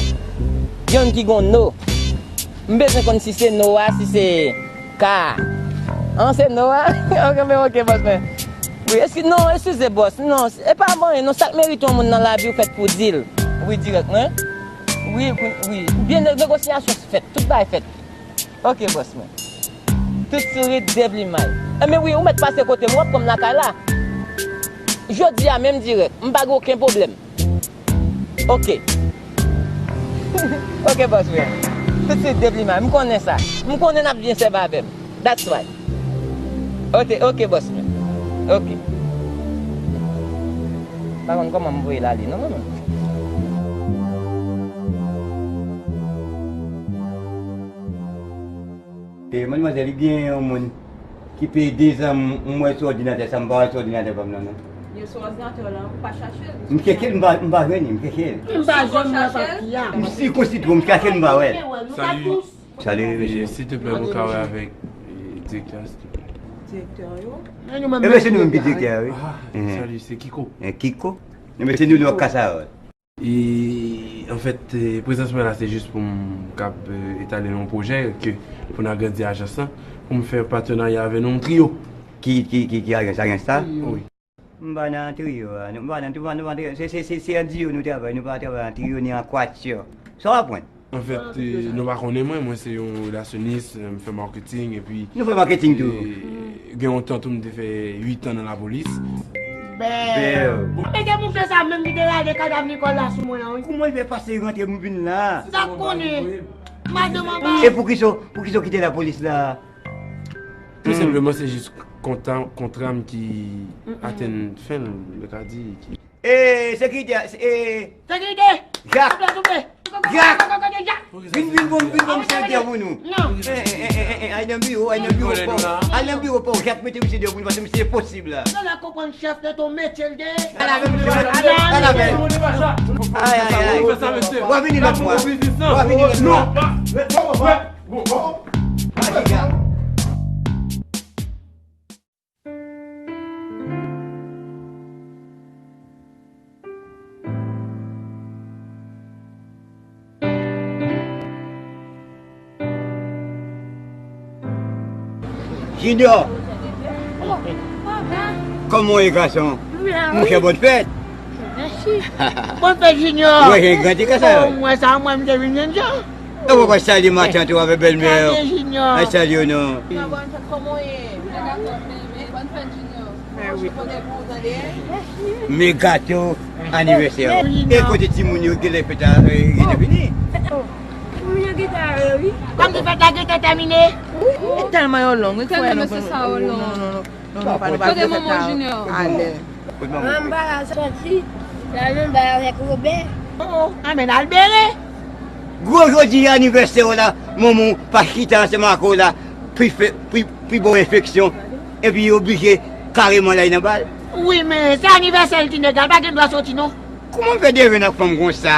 Gen youn ki gon No. M bezwen konn si se No a, si se K a. An, se No a? Ok, men ok, bòs mwen. Wi, eski-, non, eskize, bòs. Non, e pa manyen, non, sa k merite yon moun nan lavi w fèt pou di l. Wi, dirèk mwen. Wi, wi. Byen, ne-, negosyasyon fèt, tout bagay fèt. Ok, bòs mwen. Tout sourit, de plimay. Enben wi, ou mèt pase kote m, w ap pran m lakay la. Jodi a menm dirèk, m pa gen okenn pwoblèm. Ok. Ok, bòs, wi. Tout swit, de plimay. M konnen sa. M konnen n ap byen sèvi avè m. That's right. Ok, ok, bòs mwen. Ok. Pa konn kòman m voye l ale, non, non, non. E, madmwazèl, li gen yon moun ki peye dezan m, m wè sou òdinatè sa, m pa wè sou òdinatè pa m nan, non. Yo sou òdinatè w la, ou pa chache l? M chèche l, m pa, m pa jwenn li, m chèche l. M pa jwenn mwen pa ki a. M sikonsitwon, m chache l, m pa wè l. Salut. Salut, mesye. Silteplè, mwen ka wè avèk, e, Direktè a, silvouplè. Direktè yo? Men nou menm, ebyen, se nou menm ki direktè a, wi. Ah, salut, c'est Kiko. Eh, Kiko? Non, men se nou, nou ak Kasawòl. E, anfèt, eh, prezans mwen la, se jis pou m kab, eh, etale yon pwojè ke pou n agrandi ajans lan, pou m fè patenarya avè nou, yon trio. Ki, ki, ki, ki ajans, ajans sa? Wi. M pa nan trio a, nou, m pa nan, nou pa, nou pa, se, se, se, se an diyo nou travay, nou pa travay an trio ni an kwatyò. Sa w aprann? Anfèt, eh, nou pa konnen mwen, mwen se yon relasyonis, eh, m fè marketing, epi nou fè marketing tou. Eh, gen yon tan tou m te fè uit an nan lapolis. Bèw. Bèw. Mete moun fè sa menm ki te rale kadav Nicole la sou mwen an, wi. Kouman l fè pase rantre m vin la? Sa konnen. Madanm anba. E poukisa, poukisa w kite lapolis la? Tou senpleman, se jis konta, kontra m ki atenn fen l, m ka di. Ki... E, sekirite, e, sekirite! Jak! Souple, souple! Jak! Vin, vin bon, vin bon, sekirite pou nou. Non. E, e, e, e, e, ay nan biwo, ay nan biwo pa w. Ay nan biwo pa w, Jak, mete misye deyò pou nou, paske misye enposib la. Sa la konprann chèf nan ton metye l te. Ala menm, ala menm. Ay, ay, ay. W a vini lòt fwa. W a vini lòt fwa. Bon, bon. Junior! Kòman w ye, gason? Monchè, bòn fèt! Mèsi. Bòn fèt, Junior! Ou wè jan l grandi konsa? Bon, mwen sa, mwen, m te vin jèn jan. E w pa salye matant ou avèk bèlmè w? Salye, Junior. Ay, salye w non. Bòn fèt, kòman w ye? Bòn fèt, Junior. Mèsi. Men gato anivèsè w. E kote timoun yo, genlè fèt la, eh, gentan fini? Timoun yo gentan ale, wi. Kòm si fèt la gentan tèmine? Wi. E tèlman yo long, wi, frè, non, non, non, non, non, pa, nou pa... Kote manman Junior? Ale. Manman m pa la, soti. La nan bay avèk Robè. Oh, oh, anben al bere. Gwo jodi anivèsè w la, manman w pa chita ansanm ak ou la, pou fè, pou, pou ba w enfeksyon, epi oblije kareman l al nan bal. Wi, men se anivèsè l, ti nèg la, l pa gen dwa soti non. Kòman w fè devenn ak fanm konsa?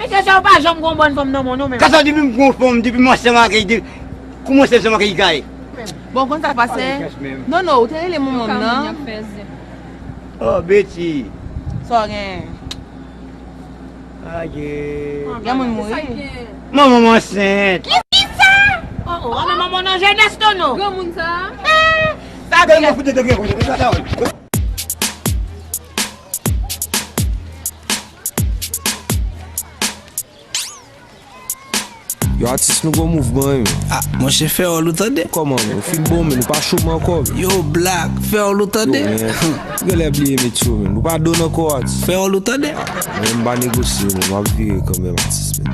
Mesye sa, ou pa janm gon bòn fanm nan men w non, men. Kasa depi m gon fanm, depi m ansanm ak li, de, kòmanse ansanm ak li, kay. Bon, konn sa k pase? Non, non, ou te rele manman m nan. Oh, Betty. Sa w gen? Aye. Gen moun mouri. Manman m ansent. Kisa? Oh, oh, manman nan jenès, Tono. Granmoun sa. Eh, sa byen. Yo, atis, nou gon mouvman, wi, men. Ah, monchè, fè wòl ou tande. Kòman, men? Ou fin bon, men ou pa cho m ankò, men. Yo, Black, fè wòl ou tande. Yo, men, ou genlè bliye met yo, men. Ou pa don ankò, atis. Fè wòl ou tande. Ah, men m pa negosye, men m ap vire kanmenm, atis, men.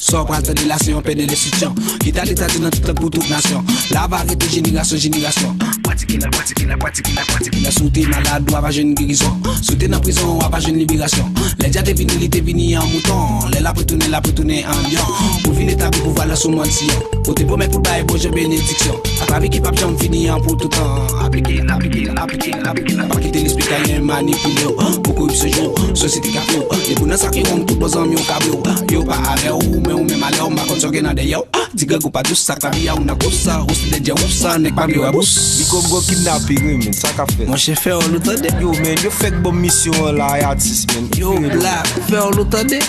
Sa w pral tande la, se yon pè de lensityon. Ki ta di, ta di nan tout lang pou tout nasyon. La va rete jenerasyon, jenerasyon. Pratike la, pratike la, pratike la, pratike la. Si w te malad, w a pa jwenn gerizon. Si w te nan prizon, w a pa jwenn liberasyon. Lè Dya te vini, li te vini an mouton. Lè l ap retounen, l ap retounen an lyon. Pou l vin etabli pouvwa l sou mòn Siyon. Ou te pwomèt pou l bay bon jan benediksyon. Ak lavi ki p ap janm fini an pou toutan. Aplike l, aplike l, aplike l, aplike l. Pa kite lespri Kayen manipile w. Pou koripsyon jwe w, sosyete ka fè w. Depi w nan sa ki wrong, tout bò zanmi w ka ble w. Yo pa avè w, men ou menm alè w, m pa konn sa w gen nan dèyè w. Di grangou pa dous, sa k lavi a ou nan kous sa, ou si lè djè ou sa, nèg pa vle wè bous. Li kòm gwo kidnaping, wi, men sa k ap fèt. Monchè, fè wòl ou tande. Yo, men, yo fèk ban m misyon an la, e atis, men. Yo, Black, fè wòl ou tande.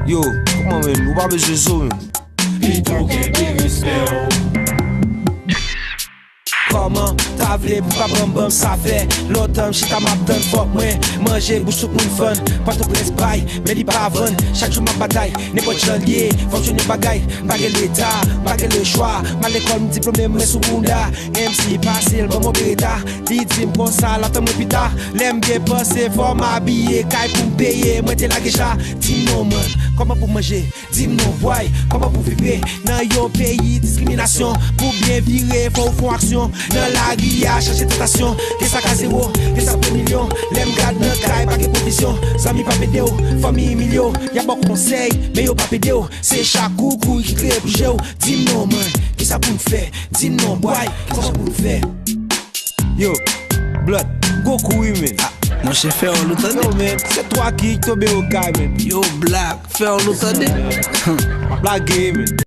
Yo, kòman, men, ou pa bezwen zo, men. Pito kenbe respè w. Kòman ta vle pou pa banm banm sa fè lontan m chita m ap tann fòk mwen manje bouch tout moun fann Pòtoprens bay men li pa vann chak jou m ap batay nenpòt jan l ye fòk jwenn yon bagay m pa gen leta m pa gen lechwa m al lekòl m diplome mwen sou bounda M C pase l ban m yon bereta li di m konsa l ap tann mwen pita lè m byen panse fò m abiye kay pou m peye mwen te lage cha di m non man kòman pou manje Di m non bway, kòman pou vibre nan yon peyi diskriminasyon? Pou byen vire, fò w fè yon aksyon. Nan lari a, chache tantasyon. Gen sa k a zewo, gen sa k pran milyon. Lè m gad nan kay, pa gen pwovizyon. Zanmi p ap ede w, fanmi imilye w. Y ap ba w konsèy, men yo p ap ede w. Se chak ou kouri ki kreye pou je w. Di m non man, kisa pou n fè? Di m non bway, kisa pou n fè? Yo, Blood, gwo kou wi men. Monchè fè w nou tande. Yo men, se twa ki tonbe o kay men. Yo Black, fè w nou tande. Black gay men.